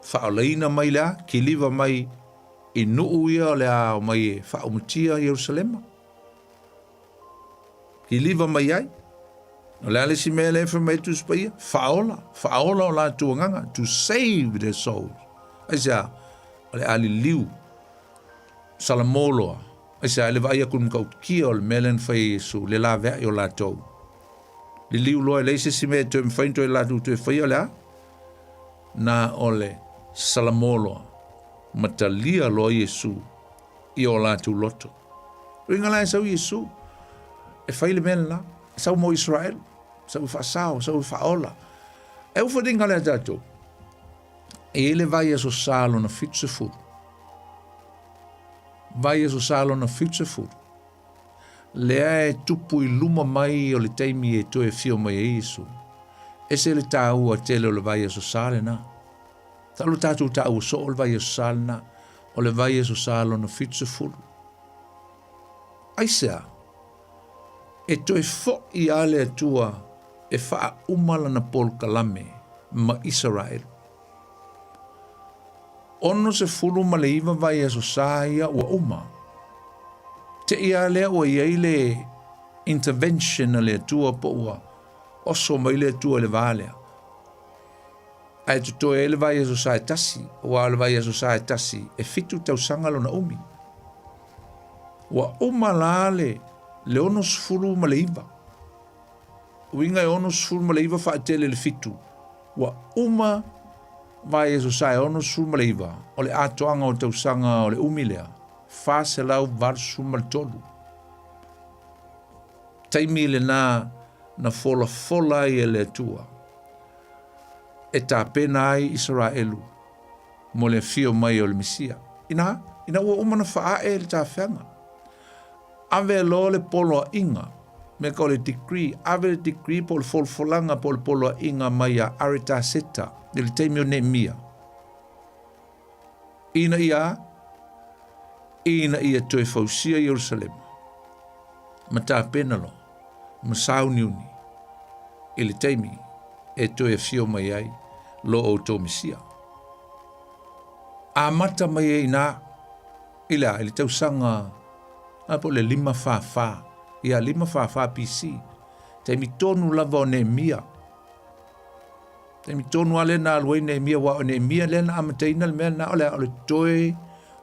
Faaolaina mai le a, kiliva mai i nuu ia o le a omai e faaumatia Ierusalema. Kiliva mai ai. O le a le isi mea lea e fai mai ai le Tusi Paia? Faaola, faaola o latou agaga, to save their souls. Aisea? O le a liliu, salamo loa. Aisea? I le vaai atu i le matautia o le mea lea na fai e Iesu, le laveai o latou. Liliu loa e leai se isi mea e toe mafai ona toe latou toe faia o le a? Na o le salamo loa, ma talia loa Iesu i o latou loto. Uiga la e sau Iesu e fai le mea lena, e sau mo Israel, sau e faasao, sau e faaola. E ufadinga lea tatou, e i ai le vai aso sa lona 70. Vai aso sa lona 70. Lea e tupu i luma mai o le taimi e toe afio mai ai Iesu. Ese le taua tele o le vai aso sa lena. Talu tatou taua soo o le vai aso sa lena, o le vai aso sa lona 70. Aisea? E toe foʻi lava le Atua e faauma lana polokalame ma Isaraelu. 69 vaiaso sa ia ua uma. Te i lava lea ua i ai le intervention a le Atua po ua oso mai le Atua i le va lea. Ae totoe ai le vaiaso sa e tasi, aua o le vaiaso sa e tasi e fitu tausaga lona umi. Ua uma la le le 69. Uiga e 69 faatele le fitu. Ua uma vaiaso sa e 69 o le atoaga o tausaga o le umi lea, 483. Taimi lena na folafola ai e le Atua e tapena ai Isaraelu mo le afio mai o le Mesia. Ina, ina ua uma na faae le tafeaga. Ave loa le poloaiga, mea ka o le decree, ave le decree po o le folafolaga po o le poloaiga mai ia Aretaseta i le taimi o Neemia. Ina ia, ina ia toe fausia Ierusalema ma tapena loa ma sauniuni i le taimi e toe afio mai ai lo outou Mesia. Amata mai ai inā i le a, i le tausaga a po o le 544, ia 544 BC, taimi tonu lava o Neemia. Taimi tonu lava lea na alu ai Neemia, aua o Neemia lea na amataina le mea lena, o le a, o le toe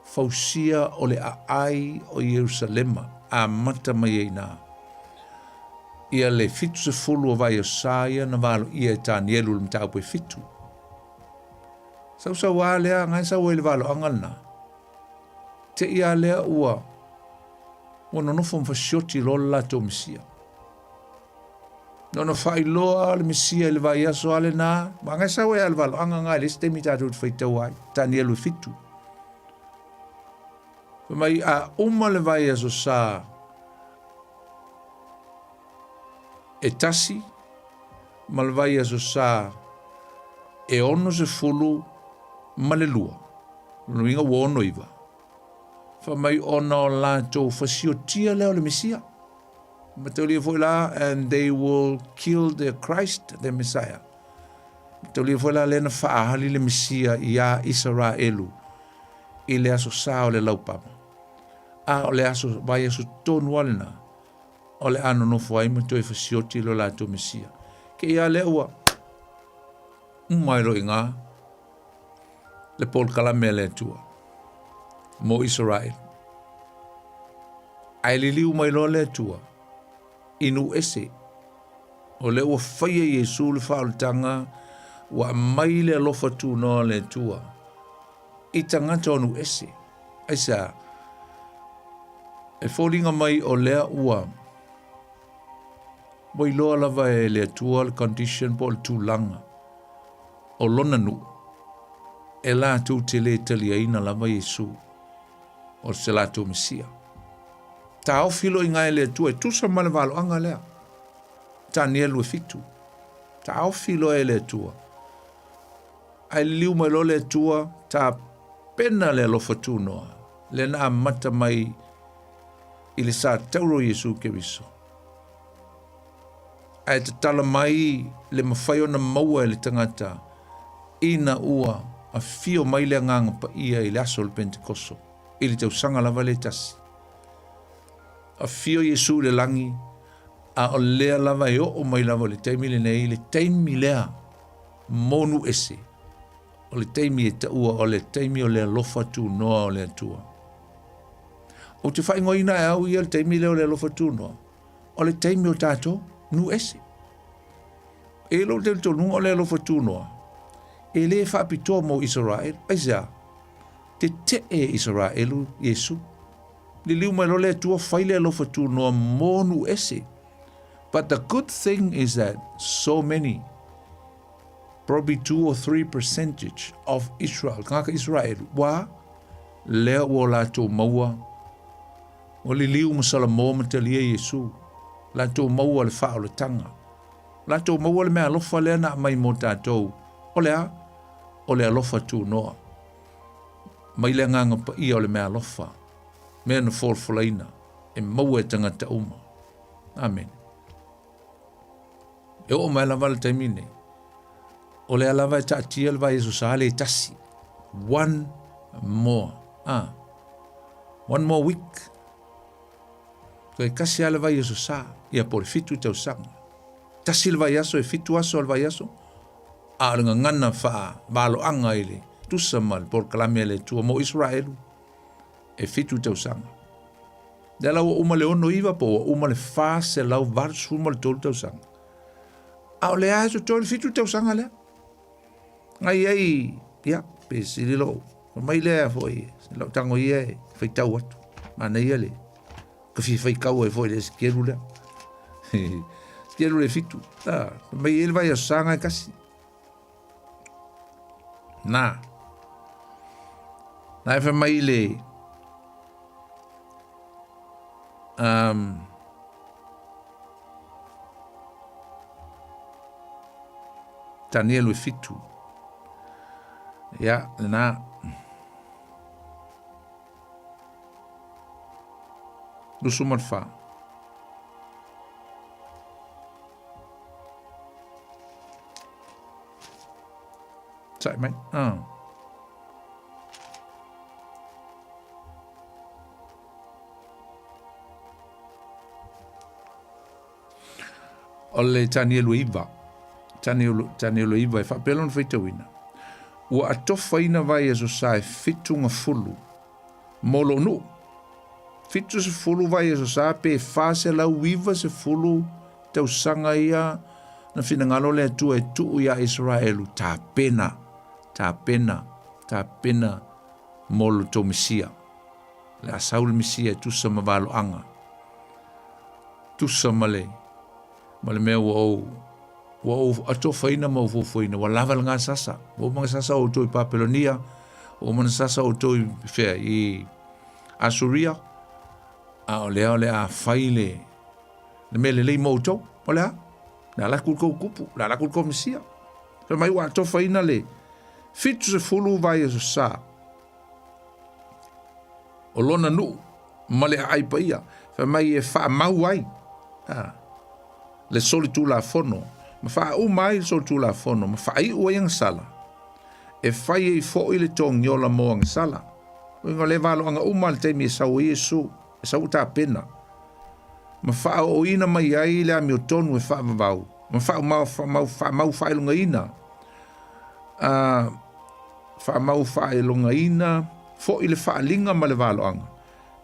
fausia o le aai o Ierusalema, amata mai ai inā. Ia le 70 o vaiaso sa ia na valoia e Tanielu le mataupu e fitu. Sausau lava lea, na e sau ai le valoaga lena. Te i a lea ua ua nonofo ma fasioti loa le latou Mesia. Na ona faailoa le Mesia i le vaiaso a lena, ma na e sau ai a le valoaga na i le isi taimi tatou te faitau ai, Tanielu e fitu. Fai mai, a uma le vaiaso sa e tasi ma le vaiaso sa e 62, lona uiga ua 69. Fai mai ona o latou fasiotia lea o le Mesia. Mataulia foi la, and they will kill the Christ, the Messiah. Mataulia foi la lea na faaali le Mesia iā Isaraelu i le aso sa o le laupama. A o le aso, vaiaso tonu lava lena, o le a nonofo ai ma toe fasioti lo latou Mesia. Ke ia lea ua uma ai loa i inā le polokalame a le Atua mo Isaraelu. Ae liliu mai loa le Atua i nuu ese. O lea ua faia Iesu le faaolataga, ua aumai le alofa tunoa o le Atua i tagata o nuu ese. Aisea? E foliga mai o lea ua ua iloa lava e le Atua le condition po o le tulaga o lona nuu e latou te le taliaina lava Iesu o se latou Mesia. Taofi loa i ina e le Atua e tusa ma le valoaga lea. Tanielu e fitu. Taofi loa e le Atua. Ae liliu mai loa le Atua, tapena le alofa tunoa, lea na amata mai i le sa tauro o Iesu Keriso. Ae tatala mai le mafai ona maua e le tagata ina ua afio mai le Agaga Paia i le aso o le Pentekoso, i le tausaga lava lea e tasi. Afio Iesu i le lagi, a o lea lava e oo mai lava i le taimi lenei, le taimi lea monu ese, o le taimi e taua o le taimi o le alofa tunoa o le Atua. Ou te faaigoaina e au ia le taimi lea o le alofa tunoa, o le taimi o tatou nuu ese. E lou talitonuga o le alofa tunoa, e le faapitoa mo Isaraelu. Aisea? Tetee Isaraelu Iesu. Liliu mai loa le Atua fai le alofa tunoa mo nuu ese. But the good thing is that so many, probably 2 or 3 percentage of Israel, tagata Israel, ua lea ua latou maua, ua liliu ma Salamo ma talia Iesu, latou maua le faaolataga, latou maua le meaalofa lea na aumai mo tatou, o le a? O le alofa tunoa. Mai le Agaga Paia o le meaalofa, mea na folafolaina e maua e tagata uma. Amene. E oo mai lava le taimi nei, o lea lava e taatia le vaiaso sa le tasi. One more. Ah. One more week. Toe tasi lava le vaiaso sa, ia po o le fitu tausaga. Tasi le vaiaso e fitu aso o le vaiaso. A o le gagana faavaloaga i le tusa ma le polokalame a le Atua mo Isaraelu, e fitu tausaga. Lea la ua uma le 69 po ua uma le 483 tausaga. A o lea e totoe le fitu tausaga lea. Ngai ai, ia, pe sili lou, mai lea foi, lau tago ia e faitau atu. Manaia le, ka fia faitau ai foi le esekeru lea. Esekeru le fitu. Ta, mai e le vai asosaga e kasi. Na. Na e fai mai le um, Tanielu e fitu. Ia, lena. 24. Sai mai. Ah. O le Tanielu iva. Tanielu, Tanielu iva e faapea lona faitauina. Ua atofaina vai aso sa e fitu ngafulu mo lou nuu. 70 vaiaso sa pe 490 tausaga ia na finagalo le Atua e tuu iā Isaraelu tapena, tapena, tapena mo lo tou Mesia. Le a sau le Mesia e tusa ma valoaga, tusa ma le, ma le mea ua ou ua ou atofaina ma ou fuafuaina, ua lava le gasasa. Ua uma gasasa outou i Papelonia, ua uma gasasa outou i fea, i Asuria, a o lea o le a fai le, le mea lelei mo outou. O le a? Le a laku le kou kupu, le a laku le kou mesia. Fai mai ua atofaina le 70 vai aso sa o lona nuu ma le aai paia. Fai mai e faamau ai a, le solitulafono, ma faauma ai le solitulafono, ma faaiu ai agasala, e fai ai foi le togiola mo agasala. Uiga o le valoaga uma le taimi e sau ai Iesu, e sau tapena, ma faaooina mai ai le amiotonu e faavavau, ma faamau, faamau, faamau faailogaina, a, faamau faailogaina foi le faaliga ma le valoaga,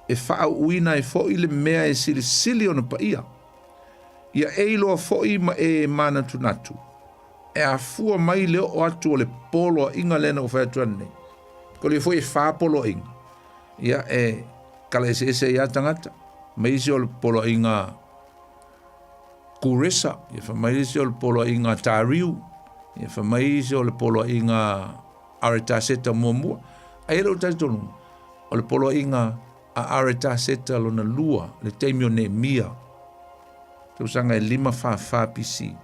e faauuina ai foi le mea e silisili ona paia. Ia e iloa foi ma e manatunatu, e afua mai le oo atu o le poloaiga lea na ou fai atu ananei. Ko le foi e whā poloaiga. Ia e kala eseese ai a tagata. Mai isi o le poloaiga Kuresa, ia fai mai isi o le poloaiga Tariu, ia fai mai isi o le poloaiga Aretaseta muamua. Ai e lou talitonuga, o le poloaiga a Aretaseta lona lua, le taimi o Neemia, tausaga e 544 BC.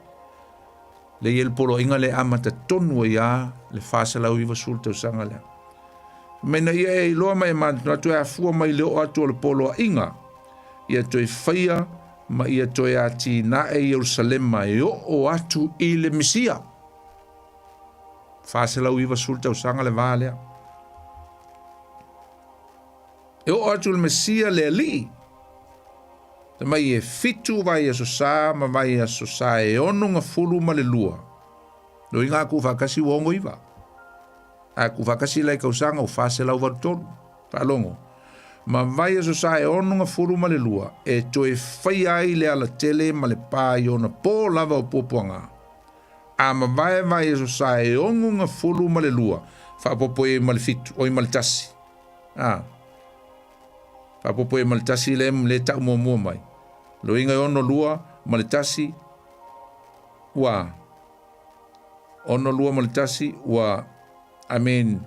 Le i e le poloaiga le amata tonu ai a le 490 tausaga lea. Mai na ia e iloa mai e manatunatu e afua mai le oo atu o le poloaiga, ia toe faia ma ia toe atinae Ierusalema e oo atu i le Mesia. 490 tausaga le va lea. E oo atu le Mesia le alii. Te mai e fitu vai aso sa ma vai aso sa e ono ngafulu ma le lua. No inga aku whakasi ua ongo iwa. A ku whakasi lai kausanga o 483. Whaalongo. Ma vai aso sa e ono ngafulu ma le lua. E toe whai ai le ala tele ma le pā i ona pō lava o puapuanga. A ma vae vai aso sa e ono ngafulu ma le lua. Whaapopo e ma le fitu, oi ma le tasi. A. Faapopo e ma le tasi le le tau muamua mai. Loiga e ono lua ma le tasi ua ono lua ma le tasi ua I mean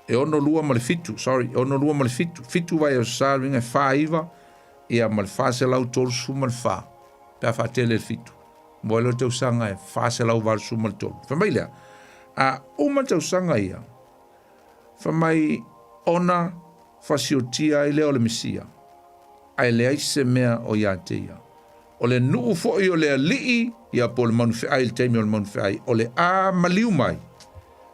e ono lua ma le fitu, sorry, e ono lua ma le fitu, fitu vai o sa luiga e wha iwa, ia ma le 434 ma le wha, pe a whaatele le fitu. Mo e lo tausaga e 483. Wha mai lea, a uma tausaga ia, Fai mai ona fasiotia ai lea o le Mesia, ae leai se mea o ia te ia. O le nuu foi o le alii, ia po o le manufeai i le taimi o le manufeai, o le a maliu mai,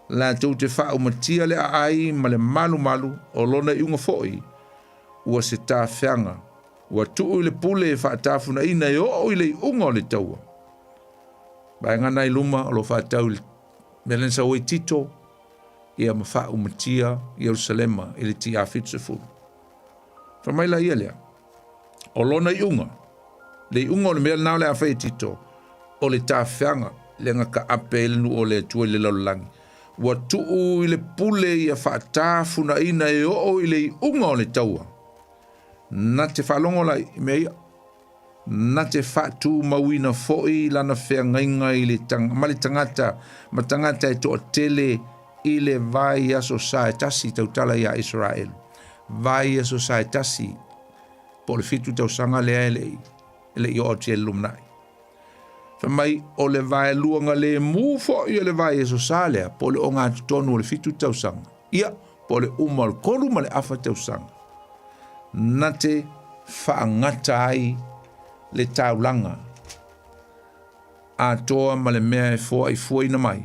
latou te faaumatia le aai ma le malumalu o lona iuga foi, ua se tafeaga, ua tuu i le pule e faatafunaina e oo i le iuga o le taua. Vaega na i luma o lo o faatau i le. Mea lea na sau ai Tito, ia ma faaumatia Ierusalema i le TA 70. Fai mai la ia lea, o lona iuga, le iuga o le mea lena o le a fai e Tito, o le tafeaga lea na taape ai le nuu o le Atua i le lalolagi, ua tuu i le pule ia faatafunaina e oo i le iuga o le taua. Na te faalogo la i mea ia, na te faatumauina foi lana feagaiga i le ma le tagata ma tagata e toatele i le vaiaso sa e tasi, tautala iā Isaraelu, vaiaso sa e tasi, po o le 7 tausaga lea e le i oo atu i ai le lumanai. Fai mai, o le vaeluaga lemu foi o le vaiaso sa lea, po o le ogatotonu o le 7 tausaga, ia, po o le uma o le 3.5 tausaga, na te faagata ai le taulaga atoa ma le mea e foaifuaina mai,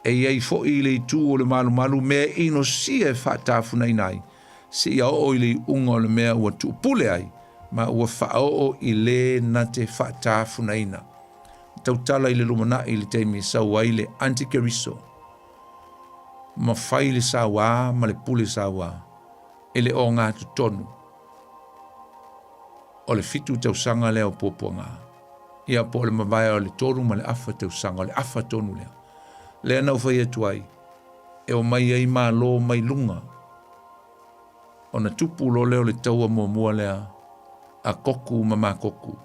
e i ai foi i le itu o le malumalu mea inosia e faatafunaina ai, seia oo i le iuga o le mea ua tuupule ai, ma ua faaoo i le na te faatafunaina. Tautala i le lumanai i le taimi e sau ai le antikeriso, ma fai le sauā ma le pule sauā i le ogatotonu o le 7 tausaga lea o puapuaga. Ia po o le mavae o le 3.5 tausaga, o le afa tonu lea. Lea na ou fai atu ai, e o mai ai malo mai luga, ona tupu loa lea o le taua muamua lea a Koku ma Makoku,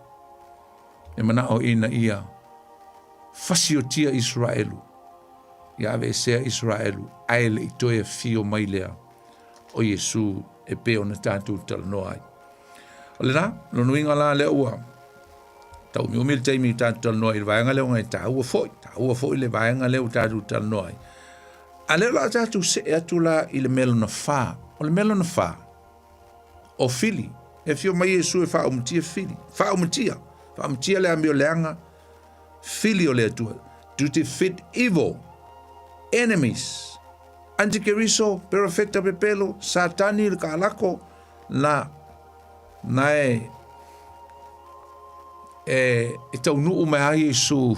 e manao ina ia fasiotia Isaraelu, ia aveesea Isaraelu, ae le i toe afio mai lea o Iesu e pei ona tatou talanoa ai. O lena, lona uiga la lea ua tauumiumi le taimi i tatou talanoa i le vaega lea ona e taua foi, taua foi le vaega lea ua tatou talanoa ai. A lea o le a tatou see atu la i le mea lona fa. O le mea lona fa, o Fili. E afio mai Iesu e faaumutia Fili. Faaumutia. Faaumutia le amio leaga Fili o le Atua. To defeat evil enemies. Antikeriso, perofeta pepelo, Satani le kaalako, na na e e, e taunuu mai ai Iesu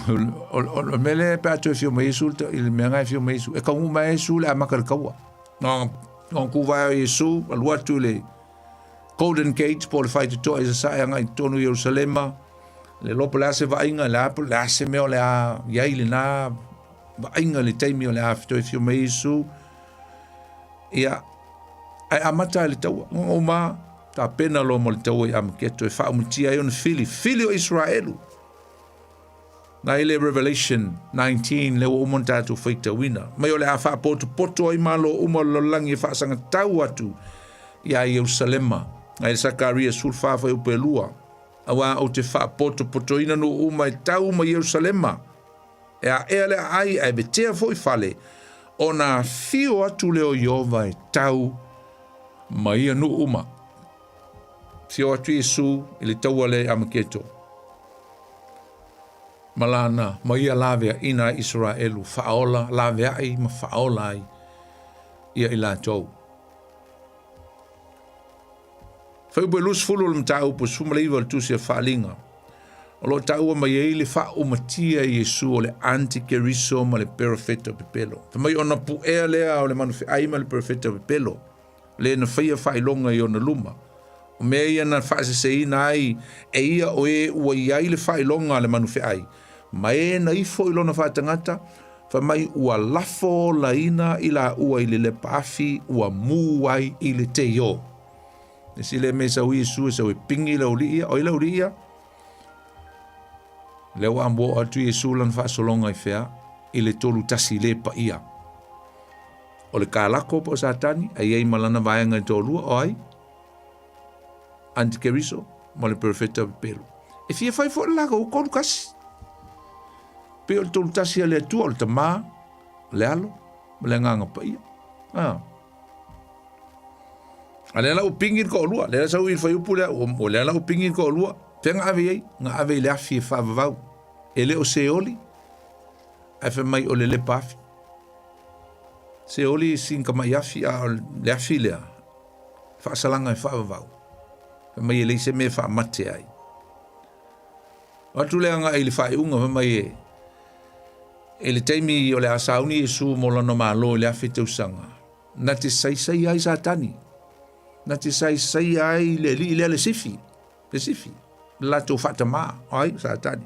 o le mea lea pe a toe afio mai Iesu i le mea na e afio mai Iesu e taunuu mai Iesu le amata le taua no no kuvae o Iesu alu atu i le Golden Gate po o le faitotoa i sasae agai i totonu i Ierusalema le iloa po o le a se vaaiga le a po le a se mea o le a i ai lena vaaiga i le taimi o le a toe afio mai Iesu ia ae amata ai le taua uma tapena loa mo le taua i Amaketo e faaumatia ai ona fili fili o Israelu na i le Revelation 19 lea ua uma ona tatou faitauina mai o le a faapotopoto ai malo uma o le lalolagi e faasagatau atu iā Ierusalema na i le Sakaria 14 fuaiupu e 2 auā ou te faapotopotoina nuu uma e tau ma Ierusalema E aʻea le aai ae vetea foi fale, ona afio atu lea o Ieova e tau ma ia nuu uma. Afio atu Iesu i le taua lea i Amaketo, ma lana ma ia laveaʻina ai Isaraelu, faaola, laveai ma faaola ai ia i latou. Fuaiupu e 20 o le mataupu 19 o le Tusi a Faaaliga, o lo o taua mai ai le faaumatia e Iesu o le antikeriso ma le perofeta pepelo. Fai mai ona puea lea o le manufeai ma le perofeta pepelo, le na faia faailoga i ona luma. O mea ia na faaseseina ai e ia o e ua i ai le faailoga a le manufeai, ma e na ifo i lona faatagata, fai mai ua lafo olaina i laua i le lepa afi ua mū ai i le teio. E si le mea sau Iesu e sau e pingi le aualii ia. O ai le aualii ia? Lea ua amua atu Iesu lana faasologa i fea? I le 31 le paia. O le kalako po o Satani, a i ai ma lana vaega e toalua, o ai? Antikeriso ma le perofeta pepelo. E fia fai foi le latou 31. Pei o le 31 a le Atua, o le Tamā, o le Alo, ma le Agaga Paia. Ah. A lea la ua pingi le toalua, lea la sau i le fuaiupu lea, o lea la ua pingi le toalua. Fea na ave i ai? Na ave i le afi e faavavau. E le o Seoli, ae fai mai o le lepa afi. Seoli sina tamai afi, a o le afi lea, faasalaga e faavavau. Fai mai e leai se mea e faamate ai. O atu lea agai i le faaiuga, fai mai e, I le taimi o le a sauni Iesu mo lona Malo i le 1000 tausaga, na te saisai ai Satani, na te saisai ai le alii lea le sifi, le sifi, le latou faatamā, o ai? Satani.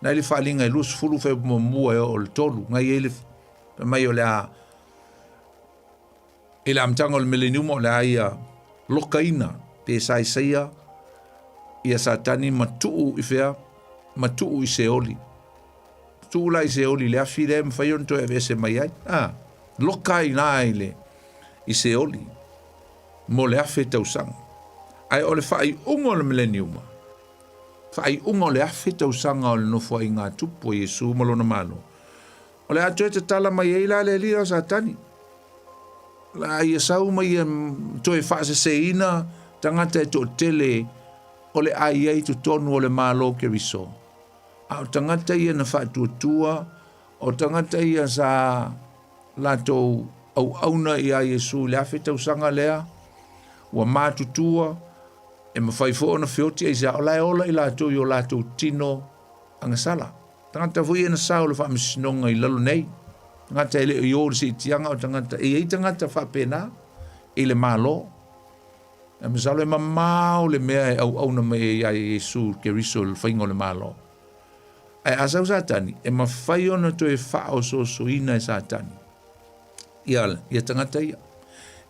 Na i le faaaliga e 20 fuaiupu muamua e oo i le 3, na i ai le fai mai o le a I le amataga o le mileniuma o le a ia lokaina pe saisaia ia Satani ma tuu i fea? Ma tuu i Seoli. Tuu la i Seoli le afi lea e mafai ona toe aveese mai ai. Ah, loka ai la i le i Seoli mo le 1000 tausaga. Ae o le faaiuga o le mileniuma, faaiuga o le 1000 tausaga o le nofoaiga a Tupu o Iesu ma lona Malo, O le a toe tatala mai ai la le alii o Satani. La ia sau ma ia toe faaseseina tagata e toatele o le a i ai totonu o le Malo Keriso. A o tagata ia na faatuatua, o tagata ia sa latou auauna iā Iesu i le 1000 tausaga lea, ua matutua, e mafai foi ona feoti aisea, o la e ola i latou i o latou tino agasala. Tagata foi ia na sao le faamasinoga i lalo nei. Tagata e le o i o i le siitiaga o tagata. E i ai tagata faapena i le Malo. E masalo e mamao le mea e auauna mai ai ia Iesu Keriso i le faiga o le Malo. Ae a sau Satani, e mafai ona toe faaosoosoina e Satani ia, ia tagata ia.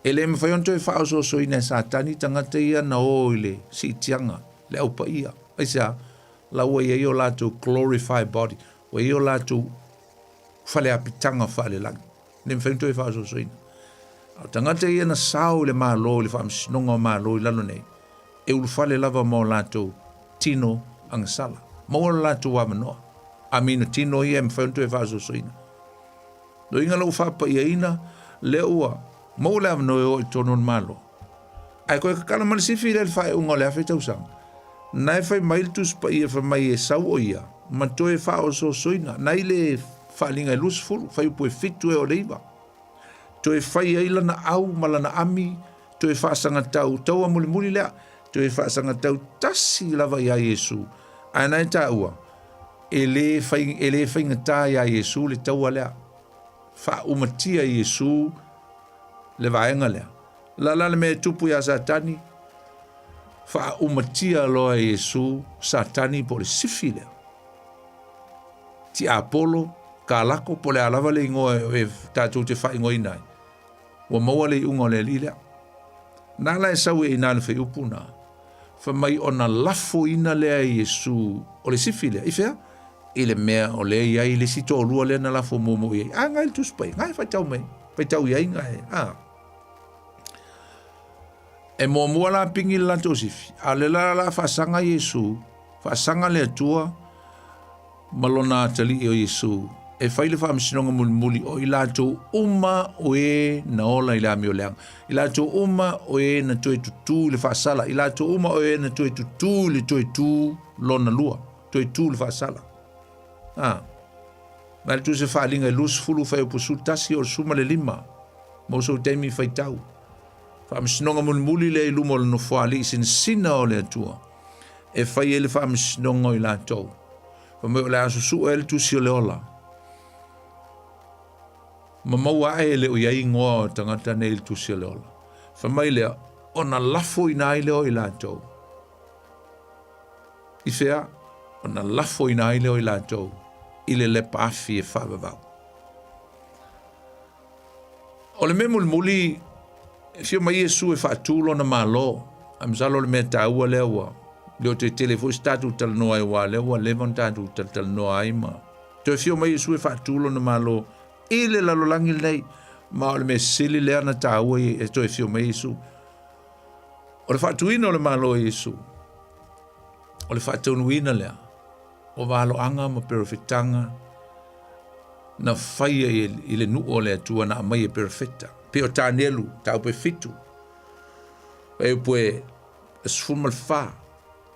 E le mafai ona toe faaosoosoina e Satani tagata ia na o i le siitiaga, le Au Paia. Aisea? La ua i ai o latou glorified body, ua i ai o latou faleapitaga faalelagi. Le mafai ona toe faaosoosoina. A o tagata ia na sao i le Malo, i le Faamasinoga o Malo i lalo nei, e ulufale lava ma o latou tino agasala. Maua lo latou avanoa. Amina tino ia e mafai ona toe faaosoosoina. Loiga lou faapaiaina, lea ua maua le avanoa e o i totonu o le Malo. Ae koe kakala ma le sifi lea le faaiuga o le 1000 tausaga. Na e fai mai le Tusi Paia fai mai e sau o ia ma toe faaosoosoina. Na i le faaaliga e 20, fuaiupu e 7 e o le 9. Toe fai ai lana au ma lana ami, toe faasagatau, taua mulimuli lea, toe faasagatau tasi lava iā Iesu. Ae na e taua, e le, fai, e le faigata iā Iesu le taua lea. Faaumatia Iesu le vaega lea. La la le mea e tupu iā Satani, faaumatia loa e Iesu Satani po o le sifi lea. Tiapolo, kalako, po o le a lava le igoa e tatou te faaigoaina ai. Ua maua le iuga o le alii lea. Na la e sau e ina le fuaiupu na, fai mai ona lafoina lea e Iesu o le sifi lea. I fea? I le mea o lea i ai le isi toalua lea na lafo muamua i ai. A ngai le Tusi Paia, ngai faitau mai, faitau i ai ngai. A. E muamua la pigi le latou sifi, a o le la la faasaga Iesu, faasaga le Atua ma lona atalii o Iesu, e fai le faamasinoga mulimuli o i latou uma o e na ola i le amio leaga, i latou uma o e na toe tutū i le faasala, i latou uma o e na toe tutū i le toe tū lona lua, toe tū i le faasala. A. Na le tusa faaaliga e 20 fuaiupu 11 o le 15 mo sou taimi faitau. Faamasinoga mulimuli lea i luma o le Nofoalii sinasina o le Atua e fai ai le faamasinoga o i latou. Fai mai o le a susue ai le tusi o le ola. Ma maua ae e le o i ai igoa o tagata nei i le tusi o le ola. Fai mai lea, ona lafoina ai lea o i latou. I fea? Ona lafoina ai lea o i latou i le lepa afi e faavavau. O le mea mulimuli, e fia mai Iesu e faatu lona Malo. Ae masalo o le mea taua lea ua le o toe tele foi se tatou talanoa ai, aua o lea ua leva ona tatou talatalanoa ai ma toe fia mai Iesu e faatu lona Malo i le lalolagi lenei. Ma o le mea sili lea na taua e toe fia mai Iesu. O le faatuina o le Malo e Iesu, o le faataunuuina lea o valoaga ma perofetaga na faia i le nuu o le Atua na aumai e perofeta. Pei o Tanielu, mataupu e 7, fuaiupu e 14,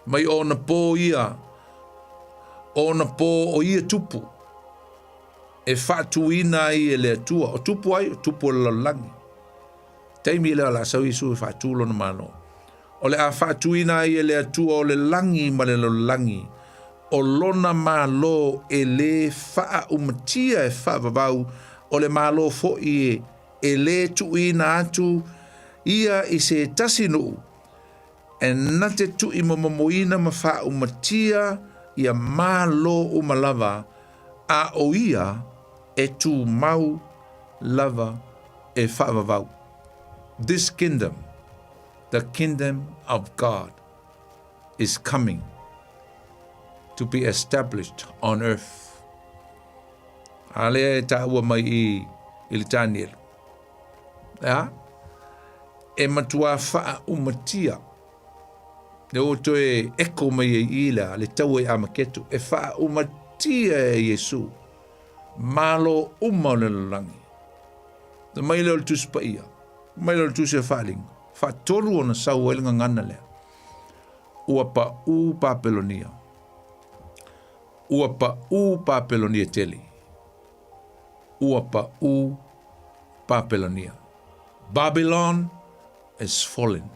mai o ona po ia, o ona po o ia tupu, e faatuina ai e le Atua. O tupu ai, o tupu o le lalolagi. Taimi lea o le a sau Iesu e faatu lona Malo. O le a faatuina ai e le Atua o le lagi ma le lalolagi. o lona Malo e lē faaumatia e faavavau, o le Malo foi e lē tuuina atu ia i se tasi nuu, e na te tuuimomomoina ma faaumatia ia Malo uma lava, a o ia e tumau lava e faavavau. This kingdom, the kingdom of God, is coming to be established on earth. A lea e taua mai i i le Tanielu. Ea? E matua faaumatia. Le o toe eko mai e i lea, le taua i Amaketo, e faaumatia e Iesu. Malo uma o le lalolagi. Na mai lea o le Tusi Paia, mai lea o le Tusi o Faaaliga, faatolu ona sau ai le gagana lea. Ua paʻū Papelonia. Ua paʻū Papelonia tele. Ua paʻū Papelonia. Babylon has fallen.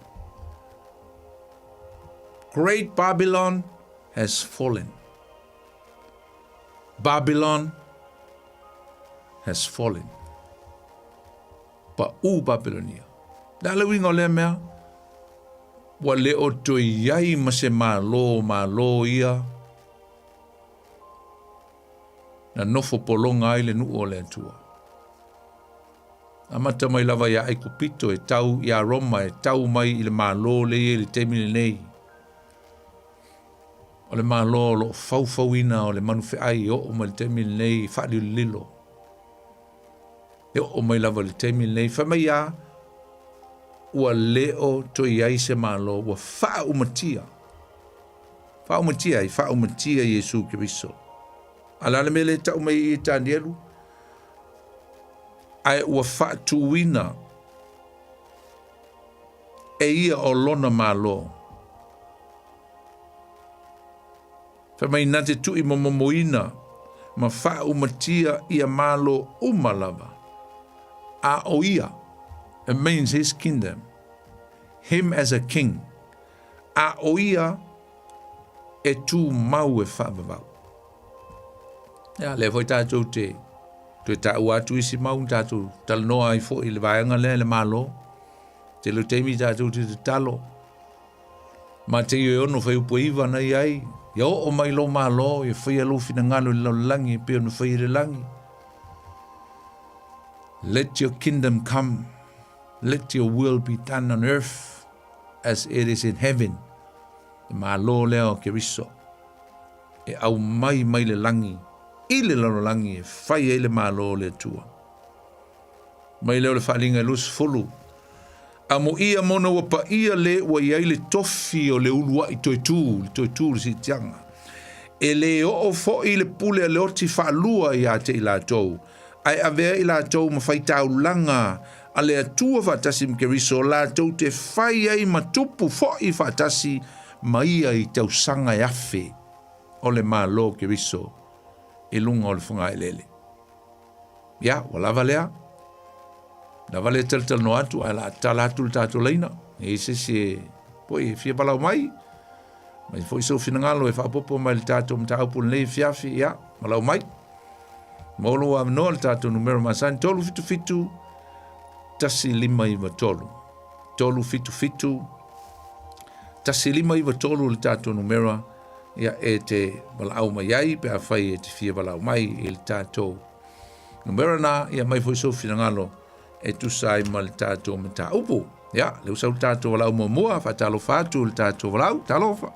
Great Babylon has fallen. Babylon has fallen. Paʻū Papelonia. Le a le uiga o lea mea? Ua le o toe i ai ma se Malo malo ia na nofo pologa ai le nuu o le Atua. Amata mai lava iā Aikupito e tau iā Roma e tau mai i le Malo lea e i ai i le taimi lenei. O le Malo o lo o faufauina o le manufeai e oo mai i le taimi lenei e faalilolilo. E oo mai lava i le taimi lenei, fai mai a, ua le o toe i ai se Malo, ua faaumatia. Faaumatia ai, faaumatia Iesu Keriso. A le a le mea lea e tau mai i e Tanielu? Ae ua faatuina e ia o lona Malo. Fai mai na te tuuimomomoina ma faaumatia ia Malo uma lava, a o ia, it means his kingdom, him as a king, a o ia e tumau e faavavau. Ia, lea foi tatou te toe taua atu isi mau na tatou talanoa ai foi i le vaega lea i le Malo. Tele o taimi tatou te tatalo. Mateio e ono fuaiupu e 9 na i ai, ia oo mai lou Malo, ia faia lou finagalo i le lalolagi e pei ona faia i le lagi. Let your kingdom come, let your will be done on earth as it is in heaven. Le Malo lea o Keriso e aumai mai le lagi i le lalolagi e fai ai le Malo o le Atua. Mai lea o le Faaaliga e 20, Amoia mona ua paia le ua i ai le tofi o le uluai toe tu, le toe tu le siitiaga. E le oo foi le pule a le oti faalua ia te i latou, ae avea i latou ma faitaulaga a le Atua faatasi ma Keriso, latou te fai ai ma tupu foi faatasi ma ia i tausaga e afe o le Malo o Keriso i luga o le fogaeleele. Ia, ua lava lea. Lava lea talatalanoa atu, ae la tala atu le tatou laina. E i se isi e poi e fia palau mai, mai foi sou finagalo e faapopo mai le tatou mataupu lenei afiafi, ia, malau mai. Mo lou avanoa le tatou numera masani, 377 1593. 377 1593 le tatou numera ia e te valaau mai ai pe afai e te fia valaau mai i le tatou numera na, ia mai foi sou finagalo e tusa ai ma le tatou mataupu. Ia, le usau le tatou valaau muamua, faatalofa atu le tatou valaau, talofa.